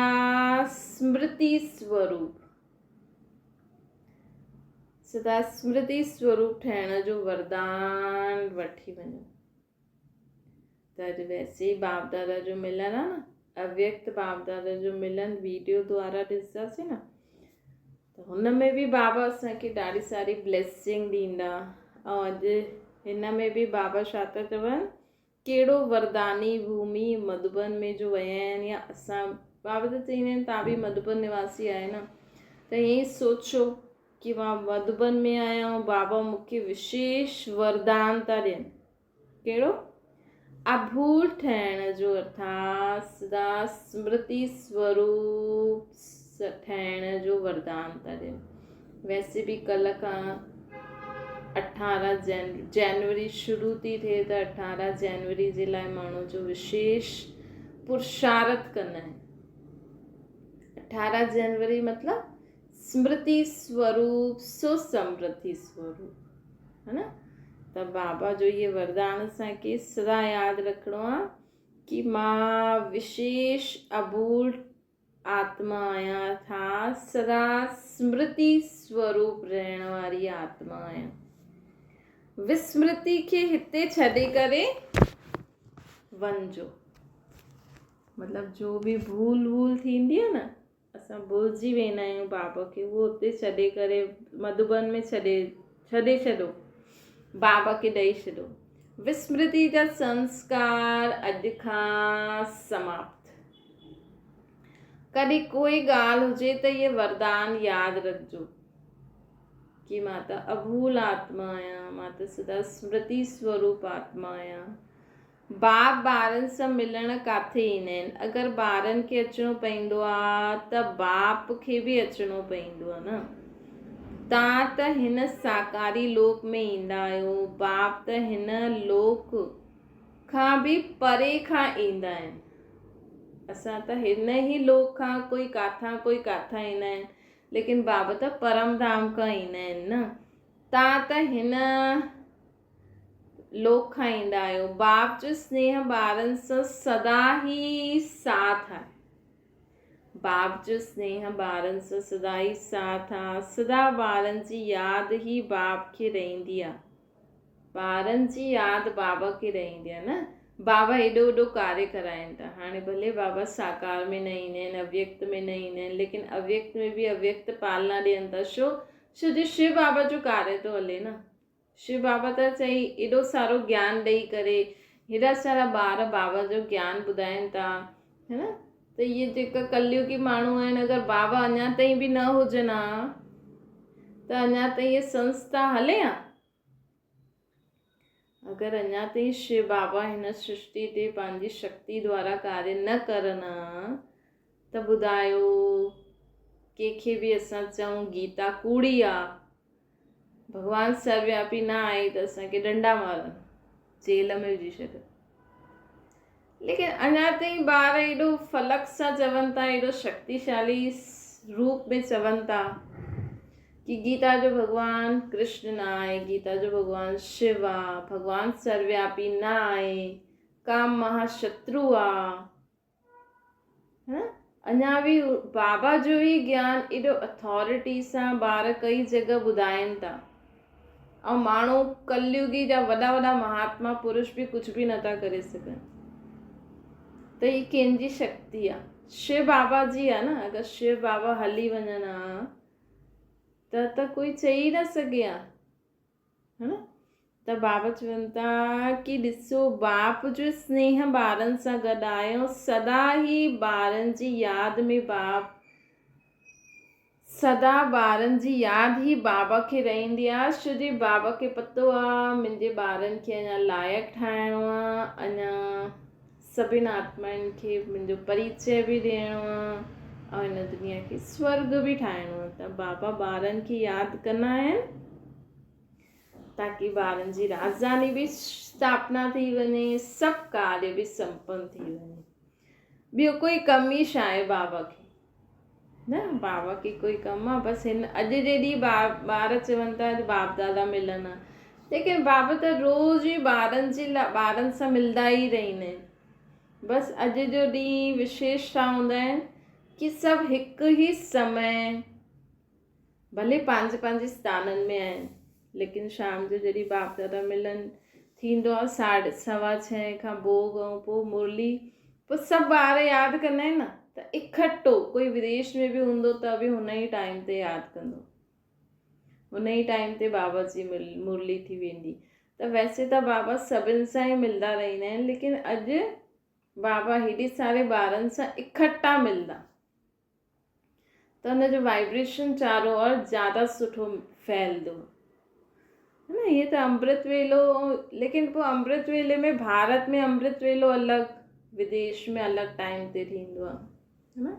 A: سمرتي سوروپ سدا سمرتي سوروپ ٺهڻ جو وردان وٺي وڃو ته اڄ ويسي ئي باپ دادا جو ملن آ نه اويڪت باپ دادا جو ملن ويڊيو دوارا ڏسنداسين نه ته ته هن ۾ به بابا اسان کي ڏاڍي ساري بليسنگ ڏيندا. ۽ اڄ هن ۾ به بابا ڇا ٿا چون، ڪهڙو ورداني ڀومي مڌوبن ۾ جو ويا آهن يا اسان، بابا ته چئيندا آهن تان به مڌوبن نواسي آهيو نه، ته ائين ئي سوچو ڪي مان مڌوبن ۾ آهيان ۽ بابا مون کي وشيش وردان ٿا ڏين. ڪهڙو؟ اڀول ٺهڻ جو ارٿات سدا سمرتي سوروپ ٺهڻ جو وردان ٿا ڏين. ويسي به ڪلهه کان اٺارهن جنوري شروع ٿي ٿئي ته اٺارهن جنوري جي لاء ماڻهو جو وشيش پرشارٿ ڪندا آهن. اٺارهن جنوري مطلب سمرتي سوروپ سو سمرتي سوروپ ها نه. ته بابا جو اهي وردان اسان کي سدا ياد رکڻو آ ڪي مان وشيش ابول آتما آهيان ارٿات سدا سمرتي سوروپ رهڻ واري آتما آهيان. وسمرتي کي هتي ڇڏي ڪري وڃجو. مطلب جو به ڀول وول ٿيندي آ نه اسان ڀلجي ويندا آهيون بابا کي اهو اتي ڇڏي ڪري مڌوبن ۾ ڇڏي ڇڏي ڇڏو بابا کي ڏئي ڇڏو. وسمرتي جا سنسڪار اڄ کان سماپت. ڪڏهن ڪوئي ڳالهه هجي ته اهي وردان ياد رکجو ڪي مان ته اڀول آتما آهيان، مان ته سدا سمرتي سوروپ آتما آهيان. باپ ٻارن سان ملڻ ڪاٿي ايندا آهن؟ اگر ٻارن کي اچڻو پئيندو آ ته باپ کي به اچڻو پئيندو آ نه. تان ته هن ساڪاري لوڪ ۾ ايندا آهيو، باپ ته هن لوڪ کان به پري کان ايندا آهن. اسان ته هن ئي لوڪ کان ڪوئي ڪاٿان ڪوئي ڪاٿان ايندا آهن، ليڪن بابا ته پرم ڌام کان ايندا آهن نه. تان ته هن لوڪ کان ايندا آهيو. باپ جو سنيهه ٻارن سان سدا ئي ساٿ آهي. باپ جو سنيهه ٻارن سان سدا ئي ساٿ آ. سدا ٻارن جي ياد ئي باپ کي رهندي آ. ٻارن جي ياد بابا کي رهندي آ نه. بابا ايڏو وڏو ڪاري ڪرائين ٿا. هاڻي ڀلي بابا ساڪار ۾ نه ايندا آهن، اويڪت ۾ نه ايندا آهن، ليڪن اويڪت ۾ به اويڪت پالنا ڏين ٿا. ڇو؟ ڇو جو شو بابا جو ڪاري ٿو هلي نه. شو بابا ته چئي ايڏو سارو گيان ڏئي ڪري هيڏا سارا ٻار بابا جو گيان ٻڌائين ٿا هي نه ته اهي جيڪا ڪليوگي ماڻهو آهن اگر بابا اڃا تائين به نه هجن ها ته اڃا تائين اهي سنسٿا هلي ها. اگر اڃا تائين شو بابا هن سرشتي تي پنهنجي شڪتي دوارا ڪاري نه ڪرن ها ته ٻڌايو ڪنهن کي به اسان چئون گيتا ڪوڙي آ، ڀڳوان سروياپي نه آهي ته اسان کي ڏنڊا مارن، جيل ۾ وجهي ڇڏن. ليڪن اڃا تائين ٻار ايڏو فلڪ سان چون ٿا، ايڏو شڪتيشالي روپ ۾ چون ٿا ڪي گيتا جو ڀڳوان ڪرشن نه آهي، گيتا جو ڀڳوان شو آ، ڀڳوان سروياپي نه آهي، ڪام مها شترو آ. اڃا به بابا جو ئي گيان ايڏو اٿارٽي سان ٻار ڪئي جڳهه ٻڌائين ٿا ۽ ماڻهو ڪليوگي جا وڏا وڏا مهاتما پرش به ڪجهه به نٿا ڪري سگهن ته هي ڪنهن جي شڪتي آ؟ شو بابا جي آ نه. اگر شو بابا هلي وڃن ها ته ته ڪوئي چئي نه سگهي ها. ها نه؟ ته بابا چون ٿا ڪي ڏسو باپ جو سنيهه ٻارن سان گڏ آهي ۽ سدا ئي ٻارن جي ياد ۾ باپ سدا ٻارن جي ياد ئي بابا کي رهندي آهي ڇو جي بابا کي پتو آهي منهنجي ٻارن کي اڃا لائق ٺاهڻو آهي اڃا سڀن آتمائن کي منهنجو پريچي به ڏيڻو آهي ۽ هن دنيا کي سورگ به ٺاهڻو آهي ته بابا ٻارن کي ياد ڪندا آهن تاڪي ٻارن جي راڄڌاني به اسٿاپنا ٿي وڃي، سڀ ڪاريه به سمپن ٿي وڃي. ٻيو ڪوئي ڪم ئي ڇا آهي بابا کي؟ نه بابا کي ڪوئي ڪم آ؟ بس هن اڄ جي ڏينهن ٻار چون ٿا اڄ باپ دادا ملن ها، ليڪن بابا ته روز ئي ٻارن جي لاء ٻارن سان ملدا ئي رهندا آهن. بس اڄ جو ڏينهن وشيش ڇا هوندا آهن ڪي سڀ هڪ ئي سمي ڀلي پنهنجي پنهنجي اسٿانن ۾ آهن ليڪن شام جو جڏهن باپ دادا ملن ٿيندو آهي ساڍي سوا ڇهين کان ڀوڳ ۽ پوء مرلي پوء سڀ ٻار ياد ڪندا آهن نه ته ته اڪٺو ڪوئي وديش ۾ به هوندو ته به هن ئي ٽائيم تي ياد ڪندو. هن ئي ٽائيم تي بابا جي مرلي ٿي ويندي. ته ويسي ته بابا سڀن سان ئي ملدا رهندا آهن ليڪن اڄ بابا هيڏي ساري ٻارن سان اڪٺا ملدا ته ان جو وائبريشن چارو اور زياده سٺو ڦهلدو ہے نه. هي ته امرت ويلو ليڪن پوء امرت ويلي ۾ ڀارت ۾ امرت ويلو الڳ وديش ۾ الڳ ٽائيم تي ٿيندو آهي ہے نه.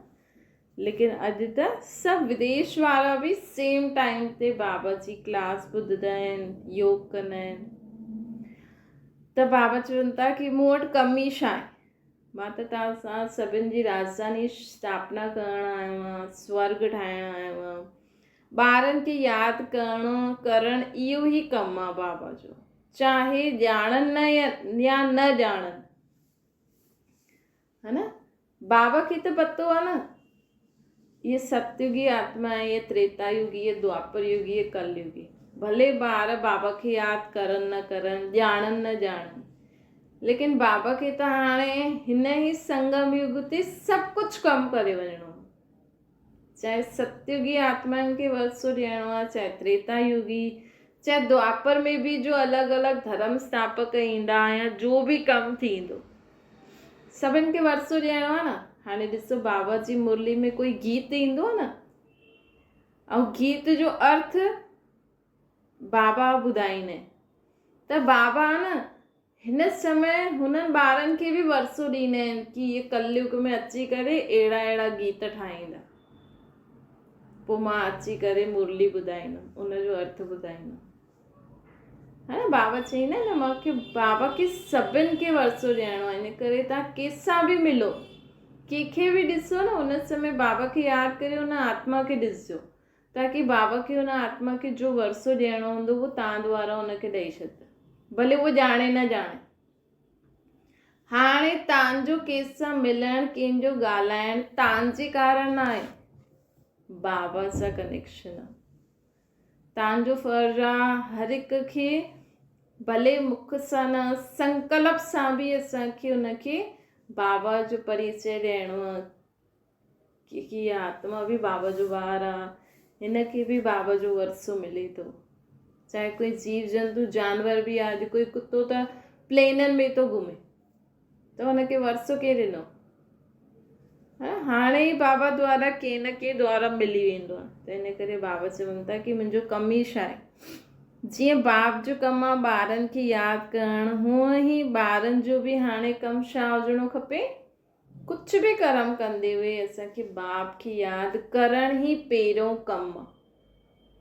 A: ليڪن اڄ ته سڀ وديش وارا به سيم ٽائيم تي بابا جي ڪلاس ٻڌندا آهن يوگ ڪندا آهن. ته بابا چون ٿا ڪي مون وٽ ڪم ئي ڇا آهي، مان ته توهان سان سڀن جي راڄڌاني اسٿاپنا ڪرڻ آيو آهيان، سورگ ٺاهڻ آيو آهيان. ٻارن کي ياد ڪرڻ ڪرڻ اهو ئي ڪم آهي بابا جو، چاهي ڄاڻن نه يا نه ڄاڻن، ها نه. بابا کي ته پتو آهي نه اهي ستيوگي آتما آهي، اهي تريتا يوگي، اهي دوآپر يوگي، اهي ڪل يوگي. ڀلي ٻار بابا کي ياد ڪرن نه ڪرن، ڄاڻن نه ڄاڻن، ليڪن بابا کي ته هاڻي هن ئي سنگم يگ تي سڀ ڪجهه ڪم ڪري وڃڻو آهي. چاهي ستيوگي آتمائن کي ورثو ڏيڻو آهي، چاهي تريتا يوگي، چاهي دوآپر ۾ به جو الڳ الڳ ڌرم اسٿاپڪ ايندا يا جو به ڪم ٿيندو، سڀن کي ورثو ڏيڻو آهي نه. هاڻي ڏسو بابا جي مرلي ۾ ڪوئي گيت ايندو آهي نه، ۽ گيت جو ارٿ بابا ٻڌائيندا آهن ته بابا نه هن سمي هنن ٻارن کي به ورثو ڏيندا آهن ڪي اهي ڪليگ ۾ اچي ڪري اهڙا اهڙا گيت ٺاهيندا، پوء مان اچي ڪري مرلي ٻڌائيندم، ان جو ارٿ ٻڌائيندم. ها نه بابا چئيندا آهن نه مونکي بابا کي سڀن کي ورثو ڏيڻو آهي، ان ڪري توهان ڪنهن سان به ملو، ڪنهن کي به ڏسو نه، ان سمي بابا کي ياد ڪري ان آتما کي ڏسجو، تاڪي بابا کي ان آتما کي جو ورثو ڏيڻو هوندو اهو توهان دوارا ان کي ڏئي ڇڏدا، ڀلي اهو ڄاڻي نه ڄاڻي. هاڻي توهان جو ڪنهن سان ملڻ، ڪنهن جو ڳالهائڻ توهان جي ڪارڻ نه آهي، بابا سان ڪنيڪشن آهي. تان جو فرض آ هر هڪ کي ڀلي مک سان نه سنڪلپ سان به اسان کي ان کي بابا جو پريچي ڏيڻو آ ڪي ڪي آتما به بابا جو ٻار آ، هن کي به بابا جو ورثو ملي ٿو، چاهي ڪوئي جيو جنتو جانور به آ، اڄ ڪوئي ڪتو ته پلينن ۾ ٿو گهمي ته هن کي ورثو ڪنهن ڏنو؟ هاڻي ئي بابا دوارا ڪنهن نه ڪنهن دوارا ملي ويندو آهي. ته ان ڪري بابا چون ٿا ڪي منهنجو ڪم ئي ڇا آهي؟ جيئن باپ جو ڪم آهي ٻارن کي ياد ڪرڻ، هونئن ئي ٻارن جو به هاڻي ڪم ڇا هجڻو کپي؟ ڪجهه به ڪرم ڪندي هئي اسان کي باپ کي ياد ڪرڻ ئي پهريون ڪم آهي.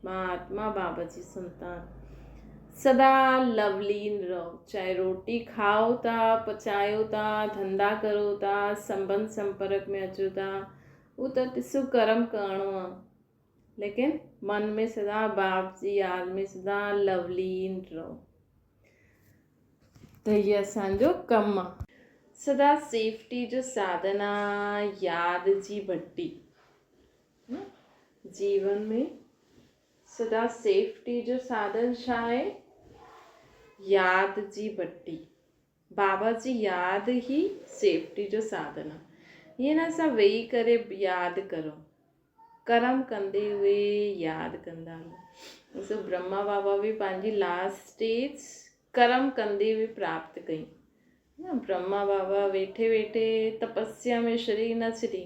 A: مان آتما بابا جي سنتان سدا لولين رهو، چاهي روٽي کائو ٿا، پچايو ٿا، ڌنڌا ڪرو ٿا، سنبنڌ سمپرڪ ۾ اچو ٿا، اهو ته ڏسو ڪرم ڪرڻو آ، ليڪن من ۾ سدا باپ جي ياد ۾ سدا لولين رهو ته هي اسان جو ڪم آ. سدا سيفٽي جو ساڌن آ ياد جي ڀٽي. جيون ۾ سدا سيفٽي جو ساڌن ڇا آهي؟ ياد جي بٽي. بابا جي ياد ئي سيفٽي جو ساڌن آهي. ائين نه اسان ويهي ڪري ياد ڪرون. ڪرم ڪندي هئي ياد ڪندا هلون. ڏسو برهما بابا به پنهنجي لاسٽ اسٽيج ڪرم ڪندي هئي پراپت ڪئي. برهما بابا ويٺي ويٺي تپسيا ۾ شرير نه ڇڏي.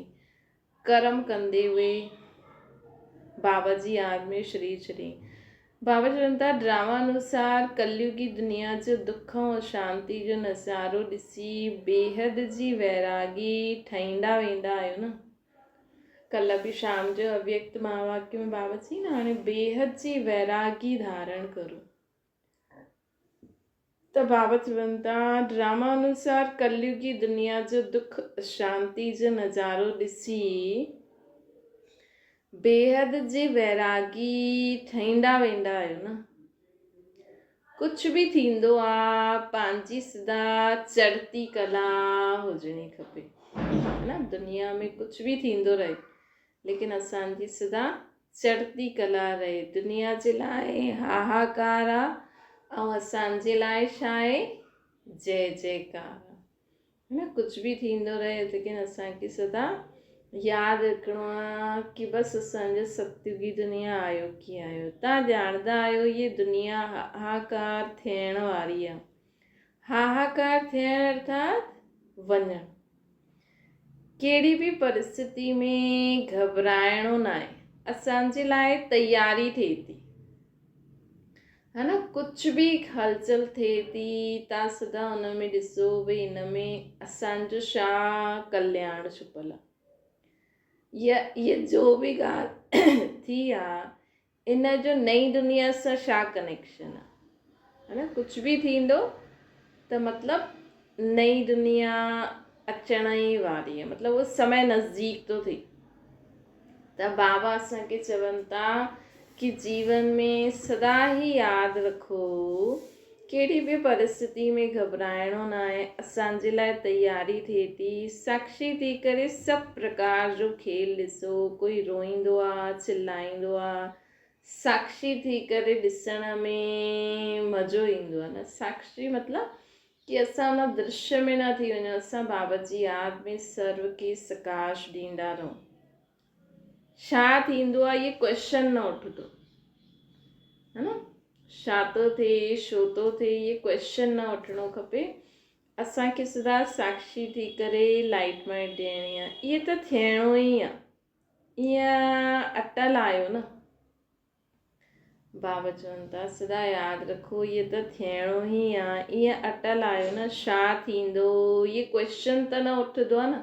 A: ڪرم ڪندي اهي بابا جي ياد ۾ شرير ڇڏيائين. بابا چون ٿا ڊراما انوسار ڪليوگي دنيا جو دک ۽ اشانتي جو نظارو ڏسي بيحد جي ويراڳي ٺهيندا ويندا آهيو نه. ڪلهه به شام جو اويڪت مهاواڪيه ۾ بابا چيائين نه هاڻي بيحد جي ويراڳي ڌارڻ ڪرو. ته بابا چون ٿا، ڊراما انوسار ڪليوگي دنيا جو دک اشانتي جو نظارو ڏسي بيحد جي ويراڳي ٺهيندا ويندا آهيو نه. ڪجهه به ٿيندو آ پنهنجي سدا چڙهتي ڪلا هجڻي کپي نه. دنيا ۾ ڪجهه به ٿيندو رهي ليڪن اسان جي سدا چڙهتي ڪلا رهي. دنيا جي لاء هاهاڪار آ ۽ اسان جي لاء ڇا آهي؟ جئه جئڪار آ. نه ڪجهه به ٿيندو رهي ليڪن اسان کي سدا ياد رکڻو آ ڪي بس اسان جو ستيوگي دنيا آيو ڪي آيو. تان ڄاڻندا آهيو هيء دنيا هاهاڪار ٿيڻ واري آ. هاهاڪار ٿيڻ ارٿات وڃڻ. ڪهڙي به پرستتي ۾ گهٻرائڻو ناهي. اسان جي لاء تياري ٿئي ٿي. ها نه ڪجهه به هلچل ٿئي ٿي تان سدا ان ۾ ڏسو ڀئي ان ۾ اسان جو ڇا ڪلياڻ ڇپل آ يا هيء جو به ڳالهه ٿي آ ان جو نئين دنيا سان ڇا ڪنيڪشن آ ها نه ڪجهه به ٿيندو ته مطلب نئين دنيا اچڻ ئي واري آ مطلب اهو سمي نزديڪ ٿو ٿئي ته بابا اسان کي چون ٿا ڪي جيون ۾ سدا هي ياد رکو ڪهڙي به پرستتي ۾ گهٻرائڻو ناهي اسان جي لاء تياري ٿئي ٿي ساکشي ٿي ڪري سڀ پرڪار جو کيل ڏسو ڪوئي روئيندو آ چلائيندو آ ساکشي ٿي ڪري ڏسڻ ۾ مزو ايندو آهي نه ساکشي مطلب ڪي اسان ان درشيه ۾ نه ٿي وڃون اسان بابا جي ياد ۾ سرو کي سڪاش ڏيندا رهون ڇا ٿيندو آهي اهي ڪويشچن نه اٺندو ها نه ڇا ٿو ٿئي ڇو ٿو ٿئي اهي ڪويشچن نه اٺڻو کپي اسان کي سدا ساکشي ٿي ڪري لائٽ مائٽ ڏيڻي آهي اهي ته ٿيڻو ئي آهي ايئن اٽل آهيو نه؟ بابا چون ٿا، سدا ياد رکو اهي ته ٿيڻو ئي آ، ايئن اٽل آهيو نه، ڇا ٿيندو؟ اهي ڪوئسچن ته نه اٿندو آ نه.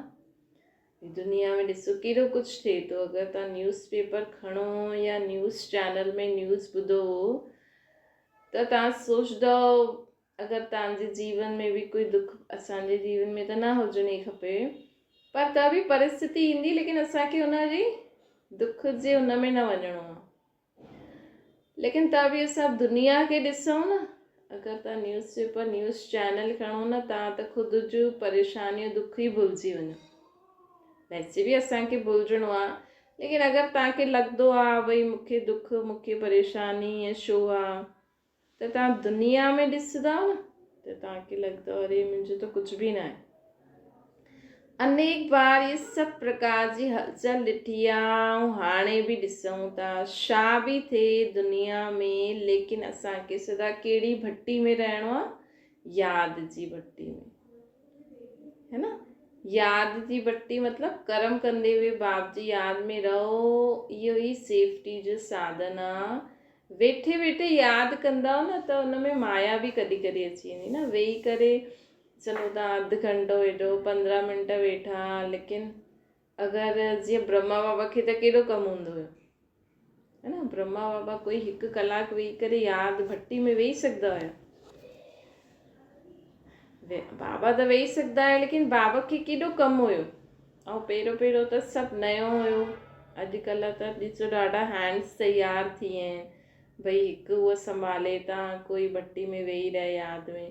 A: دنيا ۾ ڏسو ڪيڏو ڪجهه ٿئي ٿو، اگر توهان نيوز پيپر کڻو يا نيوز چينل ۾ نيوز ٻڌو ته توهان سوچندؤ اگر توهان جي جيون ۾ به ڪوئي دک اسان جي جيون ۾ ته نه هجڻ ئي کپي پر ته به پرستتي ايندي ليڪن اسان کي ان جي دک جي ان ۾ نه وڃڻو آهي ليڪن ته به اسان دنيا کي ڏسون نه اگر توهان نيوز پيپر نيوز چينل کڻو نه توهان ته خود جون پريشانيون دک ئي ڀلجي وڃو ويسي به اسان کي ڀلجڻو آهي ليڪن اگر توهان کي لڳندو آهي ڀئي مون کي دک مون کي پريشاني ۽ ڇو آهي ته توهان دنيا ۾ ڏسندا نه ته توهان کي لڳندو اري منهنجو ته ڪجهه به ناهي. انيڪ بار اهي سڀ پرڪار جي هلچل ڏٺي آ ۽ هاڻي به ڏسون ٿا. ڇا به ٿئي دنيا ۾ ليڪن اسان کي سدا ڪهڙي ڀٽي ۾ رهڻو آ؟ ياد جي ڀٽي ۾. هي نه؟ ياد جي ڀٽي مطلب ڪرم ڪندي هوئي باپ جي ياد ۾ رهو اهو ئي سيفٽي جو ساڌن آ. ويٺي ويٺي ياد ڪندؤ نه ته ان ۾ مايا به ڪڏهن ڪڏهن اچي ويندي نه ويهي ڪري چلو تان اڌ گهنٽو ويٺو 15 منٽ ويٺا ليڪن اگر جيئن برهما بابا کي ته ڪيڏو ڪم هوندو هيو هي نه برهما بابا ڪوئي هڪ ڪلاڪ ويهي ڪري ياد ڀٽي ۾ ويهي سگهندا هيا بابا ته ويهي سگهندا هيا ليڪن بابا کي ڪيڏو ڪم هيو ۽ پهريون پهريون ته سڀ نيو هيو اڄڪلهه ته ڏسو ڏاڍا هينڊس تيار ٿي ويا آهن ڀئي هڪ اهو سنڀالي تان ڪوئي ڀٽي ۾ ويهي رهي ياد ۾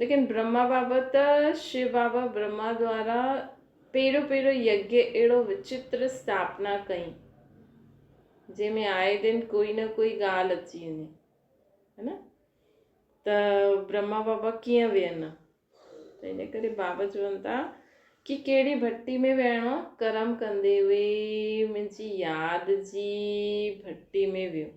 A: ليڪن برهما بابا ته شو بابا برهما دوارا پهريون پهريون يگيه اهڙو وچتر اسٿاپنا ڪئي جنهن ۾ آئي دن ڪوئي نه ڪوئي ڳالهه اچي وڃي هي نه ته برهما بابا ڪيئن ويهن ها؟ ته ان ڪري بابا چون ٿا ڪي ڪهڙي ڀٽي ۾ ويهڻو آ؟ ڪرم ڪندي هئي منهنجي ياد جي ڀٽي ۾ ويو.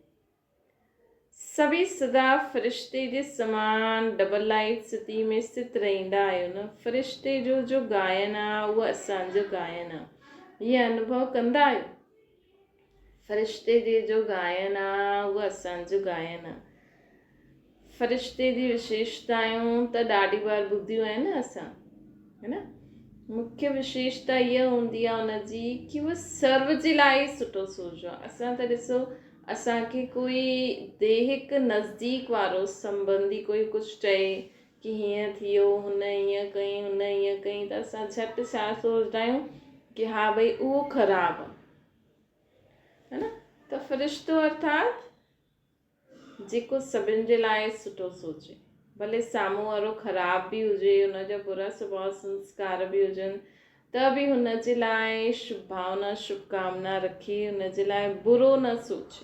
A: سڀئي سدا فرشتي جي سمان ڊبل لائيٽ ستي ۾ ستت رهندا آهيو نه؟ فرشتي جو جو گائن آ اهو اسان جو گائن آ. هي انوڀو ڪندا آهيو؟ فرشتي جي جو گائن آ اهو اسان جو گائن آ. فرشتي جي وشيشتائون ته ڏاڍي بار ٻڌيون آهن نه اسان هي نه مکيه وشيشتا اها هوندي آ ان جي ڪي هو سرو جي لاء ئي سٺو سوچيو آ. اسان ته ڏسو اسان کي ڪوئي ديهڪ نزديڪ وارو سنبنڌي ڪوئي ڪجهه چئي ڪي هيئن ٿيو هن هيئن ڪئي هن هيئن ڪئي ته اسان جهٽ ڇا سوچدا آهيون ڪي ها ڀئي اهو خراب آ. هي نه ته فرشتو ارٿات جيڪو سڀن جي لاء سٺو سوچي ڀلي سامهون وارو خراب به هجي ان جا برا سڀاء سنسڪار به هجن ته به هن جي لاء شڀ ڀاونا شڀ ڪامنا رکي هن جي لاء برو نه سوچي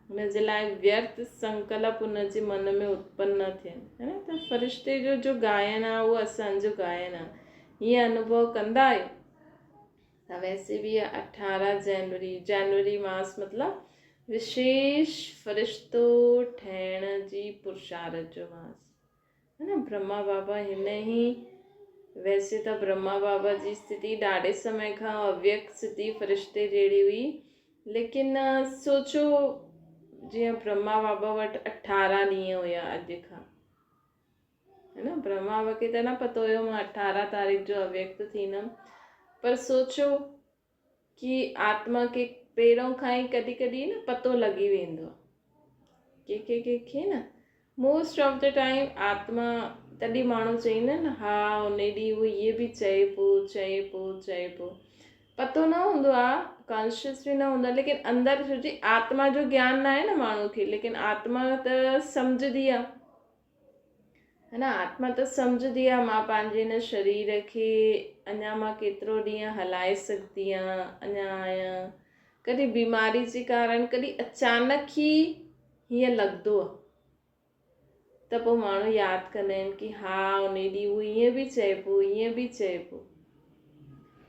A: هن جي لاء ويرٿ سنڪلپ هن جي من ۾ اتپن نه ٿين هي نه ته فرشتي جو جو گائن آهي اهو اسان جو گائن آهي هيئن انوڀو ڪندا آهيو. ته ويسي به 18 جنوري، جنوري ماس مطلب وشيش فرشتو ٺهڻ جي پرشارت جو ماس هي نه. برهما بابا هن ئي ويسي ته برهما بابا جي استٿي ڏاڍي سمي کان اويڪت استٿي فرشتي جهڙي هئي، ليڪن سوچو جيئن برهما بابا وٽ 18 ڏينهن هيا اڄ کان، هي نه، برهما بابا کي ته نه پتو هيو مان 18 تاريخ جو اويڪت ٿيندم، پر سوچو ڪي آتما کي پهريون کان ئي ڪڏهن ڪڏهن نه پتو لڳي ويندو آهي ڪي ڪي ڪي کي نه، موسٽ آف the time آتما تڏهن ماڻهو چئيندا آهن ها ان ڏينهن هو اهي به چئي پيو چئي پيو چئي پيو، پتو نه هوندو آهي، ڪانشس به نه هوندو آهي، ليڪن اندر ڇو جي آتما جو گيان نه آهي نه ماڻهو کي، ليڪن آتما ته سمجهندي آهي هي نه، آتما ته سمجهندي آهي مان پنهنجي هن شرير کي اڃا مان ڪيترو ڏينهن هلائي سگهندي آهيان، اڃا آهيان، ڪڏهن بيماري جي ڪارڻ ڪڏهن اچانڪ ئي هيئن لڳندو آهي ته پوء ماڻهو ياد ڪندا آهن ڪي ها ان ڏينهن هو ائين به چئي پيو ائين به چئي پيو،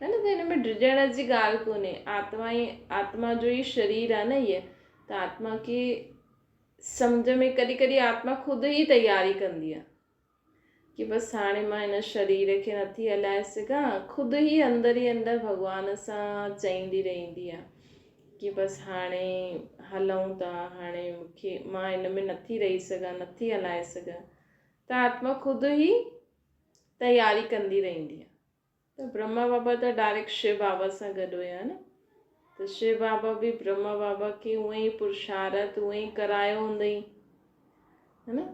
A: هي نه. ته هن ۾ ڊڄڻ جي ڳالهه ڪونهي، آتما ئي آتما جو ئي شرير آهي نه هيء، ته آتما کي سمجهه ۾ ڪڏهن ڪڏهن آتما خود ئي تياري ڪندي آهي ڪي بس هاڻي مان هن شرير کي نٿي هلائي سگهان، خود ئي اندر ئي اندر ڀڳوان سان چئيندي رهندي آهي ڪي بس هاڻي هلون ٿا، هاڻي مونکي مان هن ۾ نٿي رهي سگهان، نٿي هلائي سگهان، ته آتما خود ئي تياري ڪندي رهندي آهي. ته برهما بابا ته ڊائريڪٽ شو بابا سان گڏ هيا نه، ته شو بابا به برهما بابا کي اونئن ئي پرشارت اونئن ئي ڪرايو هوندئي هي نه.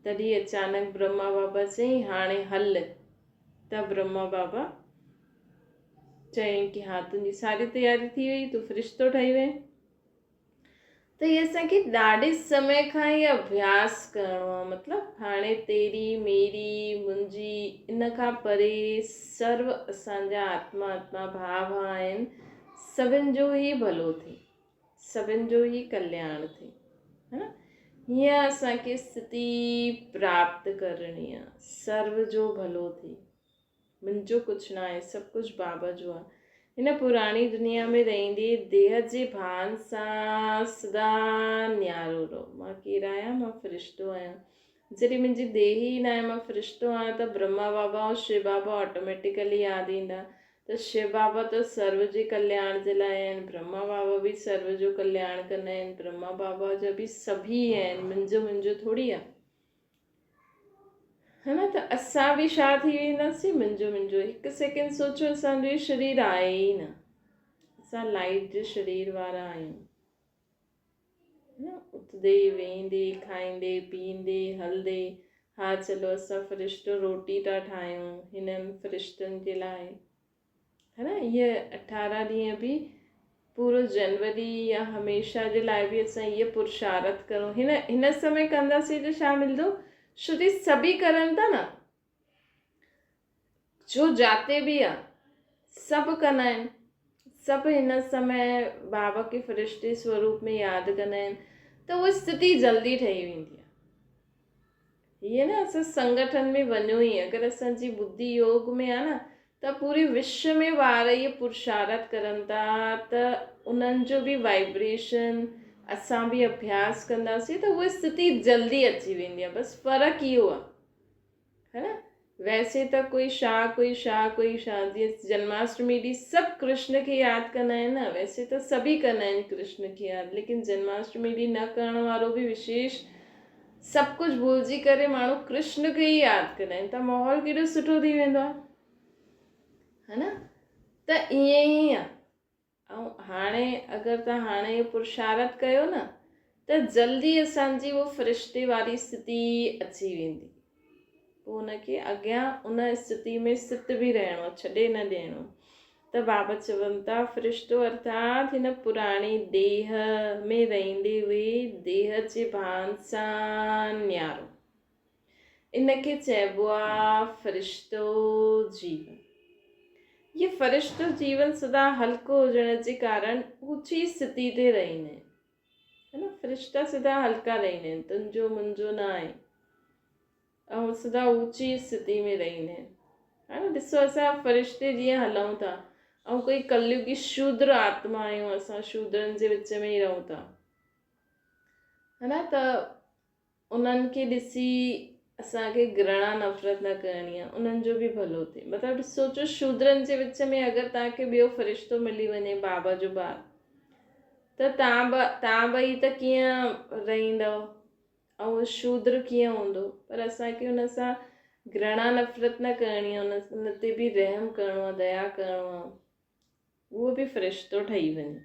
A: تڏهن اچانڪ برهما بابا چيائين هاڻي هل، ته برهما بابا چيائين ڪي ها تنهنجي ساري تياري ٿي وئي، تون فرشتو ٺهي وئين. ته هي اسان کي ڏاڍي سمي کان هي اڀياس ڪرڻو آهي، مطلب هاڻي تيري ميري منهنجي ان کان پري سرو اسان جا آتما آتما ڀاء ڀاء آهن، سڀن جو ئي ڀلو ٿئي، سڀن جو ئي ڪلياڻ ٿئي، ها نه. هيئن اسان کي استٿي پراپت ڪرڻي آهي، سرو جو ڀلو ٿئي، منهنجو ڪجهه ناهي، سڀ ڪجهه بابا جو آهي. هن پراڻي دنيا ۾ رهندي ديهه جي ڀان سان سدا نيارو رهو. مان ڪير آهيان؟ مان فرشتو آهيان. جڏهن منهنجي ديهه ئي ناهي، مان فرشتو آهيان ته برهما بابا ۽ شو بابا آٽوميٽيڪلي ياد ايندا ته شو بابا ته سرو جي ڪلياڻ جي لاء آهن، برهما بابا به سرو جو ڪلياڻ ڪندا آهن، برهما بابا جا به سڀ ئي آهن، منهنجو منهنجو ٿوري آهي. ها نه، ته اسان به ڇا ٿي وينداسين؟ منهنجو منهنجو هڪ سيڪنڊ سوچو، اسان جو هي شرير آهي ئي نه، اسان لائيٽ جي شرير وارا آهيون نه، اٿندي ويهندي کائيندي پيئندي هلندي، ها چلو اسان فرشتو روٽي ٿا ٺاهيون هنن فرشتن جي لاء، ها نه. اهي 18 ڏينهن به پورو جنوري يا هميشه جي لاء به اسان اهي پرشارت ڪرون، هن هن سمي ڪنداسين ته ڇا ملندو؟ ڇو جي سڀئي ڪرن ٿا نه، جو جاتي به آ سڀ ڪندا آهن، سڀ هن سمي بابا کي فرشتي سوروپ ۾ ياد ڪندا آهن ته اها استٿي جلدي ٺهي ويندي آ. هيئن نه اسان سنگٺن ۾ وڃون ئي، اگر اسان جي ٻڌي يوگ ۾ آ نه ته پوري وشو ۾ ٻار اهي پرشارت ڪرن ٿا ته انهن جو به وائبريشن اسان به اڀياس ڪنداسين ته اها استٿي جلدي اچي ويندي آ، بس فرق اهو آ هي نه. ويسي ته ڪوئي شا ڪوئي شا ڪوئي شا، جيئن جنماشٽمي ڏينهن سڀ ڪرشن کي ياد ڪندا آهن نه، ويسي ته سڀ ئي ڪندا آهن ڪرشن کي ياد، ليڪن جنماشٽمي ڏينهن نه ڪرڻ وارو به وشيش سڀ ڪجهه ڀلجي ڪري ماڻهو ڪرشن کي ئي ياد ڪندا آهن ته ماحول ڪيڏو سٺو ٿي ويندو آهي ها نه. ته ائين ئي آهي. ۽ هاڻي اگر توهان هاڻي اهو پرشارت ڪيو نه ته جلدي اسان جي اهو فرشتي واري استٿي اچي ويندي، پوء ان کي اڳيان ان استٿي ۾ ست به رهڻو، ڇڏي نه ڏيڻو. ته بابا چون ٿا فرشتو ارٿات هن پراڻي ديهه ۾ رهندي هئي ديهه جي ڀان سان نيارو، ان کي چئبو آ فرشتو جيون. هي فرشتو جيون سدا هلڪو هجڻ جي ڪارڻ اوچي استٿي تي رهندا آهن. ها نه، فرشتا سدا هلڪا رهندا آهن، تنهنجو منهنجو نه آهي. ۽ سدا اوچي استٿي ۾ رهندا آهن. ها نه، ڏسو اسان فرشتي جيئن هلون ٿا، ۽ ڪوئي ڪليوگي شودر آتما آهيون، اسان شودرن جي وچ ۾ ئي رهون ٿا، ها نه؟ ته انهن کي ڏسي اسان کي گرڻا نفرت نه ڪرڻي آهي، انهن جو به ڀلو ٿئي. مطلب سوچو شودرن جي وچ ۾ اگر توهان کي ٻيو فرشتو ملي وڃي بابا جو ٻار، ته توهان ٻئي ته ڪيئن رهندؤ ۽ اهو شودر ڪيئن هوندو؟ پر اسان کي ان سان گرڻا نفرت نه ڪرڻي آهي، ان تي به رحم ڪرڻو آهي، ديا ڪرڻو آهي، اهو به فرشتو ٺهي وڃي،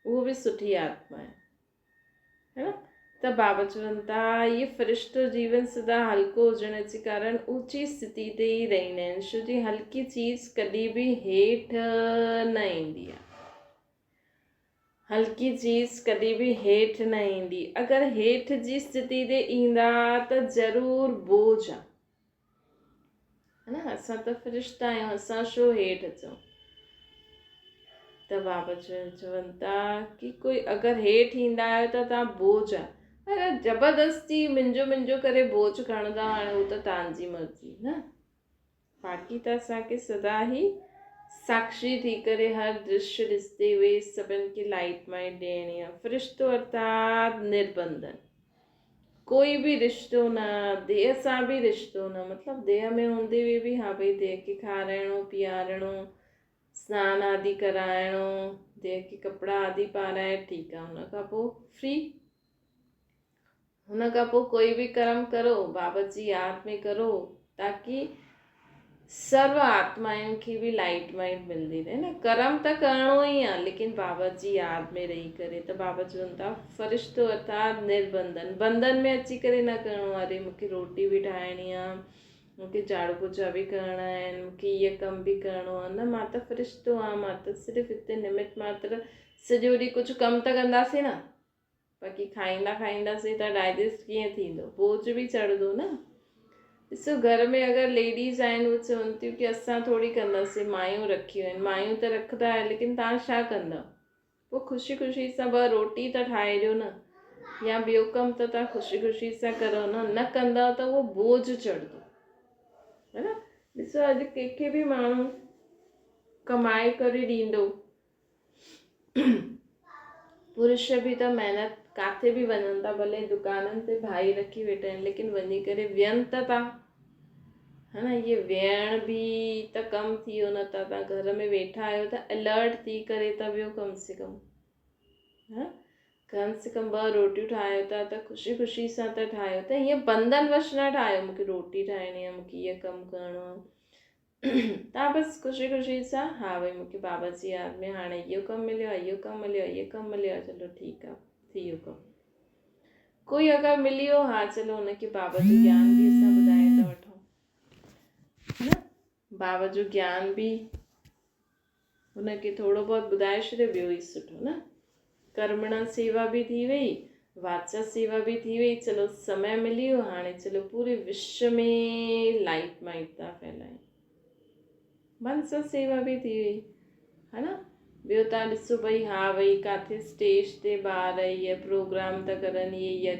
A: اهو به سٺي آتما آهي، ہے نا؟ ته بابا چون ٿا اهي فرشتو جيون سدا هلڪو هجڻ جي ڪارڻ اوچي اسٿتي تي ئي رهندا آهن، ڇو جي هلڪي چيز ڪڏهن به هيٺ نه ايندي آهي. هلڪي چيز ڪڏهن به هيٺ نه ايندي. اگر هيٺ جي اسٿتي تي ايندا ته ضرور بوجهه آ. نه اسان ته فرشتا آهيون، اسان ڇو هيٺ اچون؟ ته بابا چون ٿا ڪي ڪوئي اگر هيٺ ايندا آهيو ته تان بوجهه آ. اگر زبردستي منهنجو منهنجو ڪري بوجهه کڻندا هاڻي هو ته تان جي مرضي نه. باقي ته اسان کي سدا هي ساکشي ٿي ڪري هر درشيه ڏسندي هئي سڀن کي لائيٽ مائيٽ ڏيڻي آ. فرشتو ارٿات نربنڌن. ڪوئي به رشتو نه، ديهه سان به رشتو نه، مطلب ديهه ۾ هوندي هئي به ها ڀئي ديهه کي کارائڻو، پيارڻو، سنان آدي ڪرائڻو، ديهه کي ڪپڙا آدي پارائي ٺيڪ آ، ان کان پوء فري. هن کان پوء ڪوئي به ڪرم ڪرو بابا جي ياد ۾ ڪرو تاڪي سرو آتمائن کي به لائيٽ مائينڊ ملندي رهي نه. ڪرم ته ڪرڻو ئي آ ليڪن بابا جي ياد ۾ رهي ڪري. ته بابا چون ٿا فرشتو ارٿات نربنڌن، بنڌن ۾ اچي ڪري نه ڪرڻو آ. اري مون کي روٽي به ٺاهڻي آ، مون کي جهاڙو پوچا به ڪرڻا آهن، مون کي هيء ڪم به ڪرڻو آ، نه مان ته فرشتو آهيان، مان ته صرف هتي نمت ماتر سڄو ڏينهن ڪجهه ڪم ته ڪنداسين نه. باقي کائيندا کائينداسين ته ڊائجسٽ ڪيئن ٿيندو، بوجهه به چڙهندو نه. ڏسو گهر ۾ اگر ليڊيز آهن اهي چون ٿيون ڪي اسان ٿوري ڪنداسين، مايون رکيون آهن، مايون ته رکندا آهن ليڪن توهان ڇا ڪندؤ؟ پوء خوشي خوشي سان ٻه روٽي ته ٺاهي ڏيو نه يا ٻيو ڪم ته توهان خوشي خوشي سان ڪرو نه، نه ڪندؤ ته اهو بوجهه چڙهندو ہے نا. ڏسو اڄ ڪنهن کي به ماڻهو ڪمائي ڪري ڏيندو، پرش به ته محنت ڪاٿي به وڃن ٿا، ڀلي دڪانن تي ڀائي رکي ويٺا آهن ليڪن وڃي ڪري ويهن ته ٿا، ها نه. اهي ويهڻ به ته ڪم ٿي ويو نه ته تان گهر ۾ ويٺا آهيو ته الرٽ ٿي ڪري ته ويهو ڪم سي ڪم، ها ڪم سي ڪم ٻه روٽيون ٺاهيو ٿا ته خوشي خوشي سان ته ٺاهيو ته ائين بندن وش نه ٺاهيو مونکي روٽي ٺاهڻي آهي مونکي اهو ڪم ڪرڻو آهي. تان بس خوشي خوشي سان ها ڀئي مونکي بابا جي ياد ۾ هاڻي اهو ڪم مليو آهي اهو ڪم مليو آهي اهو ڪم مليو آهي چلو ٺيڪ آهي ٿي ويو ڪم. ڪوئي اگر ملي ويو ها چلو ان کي بابا جو گيان به اسان ٻڌائي ٿا وٺون نه، بابا جو گيان به هن کي ٿورو بهت ٻڌائي ڇڏيو ٻيو ئي سٺو نه. ڪرمڻا سيوا به ٿي وئي، واچا سيوا به ٿي وئي، چلو سمي ملي ويو هاڻي چلو پوري وشو ۾ لائيٽ مائيٽ ٿا ڦهلايون. منسا سيوا به ٿي وئي ها نه. ٻيو تان ڏسو ڀئي ها ڀئي ڪاٿي اسٽيج تي ٻار اهي پروگرام ٿا ڪرن اهي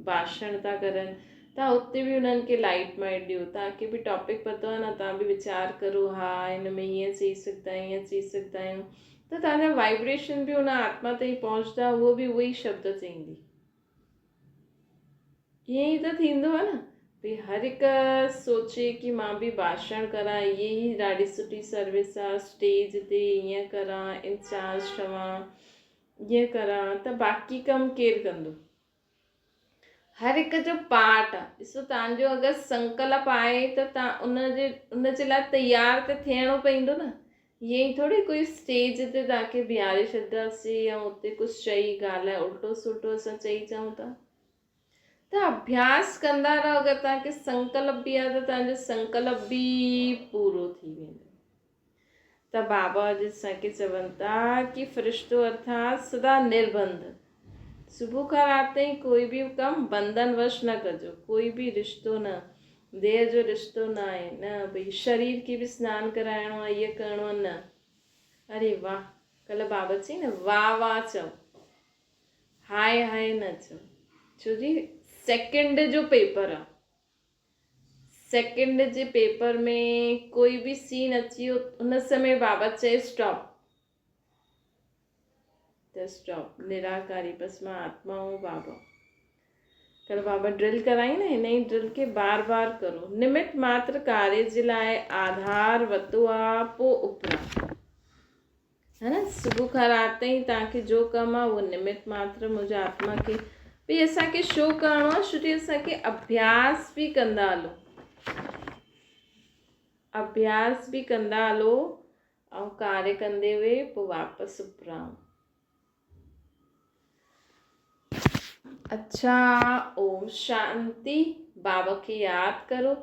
A: ڀاشڻ ٿا ڪرن، توهان اتي به انهن کي لائيٽ مائيٽ ڏيو، توهان کي به ٽاپڪ پتو آهي نه، توهان به ويچار ڪرو ها هن ۾ هيئن چئي سگهندا آهيون هيئن چئي سگهندا آهيون ته توهان جا وائبريشن به ان آتما تائين پهچندا هوء به اهي ئي شبد چئيندي. ائين ئي ته ٿيندو آهي نه ڀئي هر هڪ سوچي ڪي مان به ڀاشڻ ڪران اهي ئي ڏاڍي سٺي سروس آهي اسٽيج تي ائين ڪران انچارج ٺهان ائين ڪران ته باقي ڪم ڪير ڪندو؟ هر هڪ جو پارٽ آ. ڏسو توهان جو اگر سنڪلپ آهي ته توهان ان جي لاء تيار ته ٿيڻو پوندو نه. ائين ئي ٿوري ڪوئي اسٽيج تي توهان کي بيهاري ڇڏنداسين ۽ اتي ڪجهه چئي ڳالهائي الٽو سلٽو اسان چئي چئون ٿا. ته اڀياس ڪندا رهو اگر توهان کي سنڪلپ به آهي ته توهان جو سنڪلپ به پورو ٿي ويندو. ته بابا اڄ اسان کي چون ٿا ڪي فرشتو ارٿات سدا نربنڌ، صبح کان رات تائين ڪوئي به ڪم بنڌن وش نه ڪجو، ڪوئي به رشتو نه، ديهه جو رشتو نه آهي نه ڀئي شرير کي به سنان ڪرائڻو آهي اهي ڪرڻو آهي نه. اري واه ڪلهه بابا چئي نه واه واه چئو هاء هاء نه چئو، ڇو جي سيڪنڊ جو پيپر آهي. سيڪنڊ جي پيپر ۾ ڪوئي به سين اچي ويو ان سمي بابا چئي اسٽاپ ته اسٽاپ نراڪاري بس مان آتما هون بابا ڪل بابا ڊرل ڪرائي نه هن ئي ڊرل کي بار بار ڪرو نمت ماتر ڪاري جي لاء آڌار وتو آ پو اپرا ها نه صبح کان رات تائين توهان کي جو ڪم آ اهو نمت ماتر منهنجي آتما کي ڀئي اسان کي شو ڪرڻو آ شو جي اسان کي اڀياس به ڪندا هلو اڀياس به ڪندا هلو ۽ ڪاري ڪندي هئي پوء واپس اپرائون اڇا اوم شانتي بابا کي ياد ڪرو.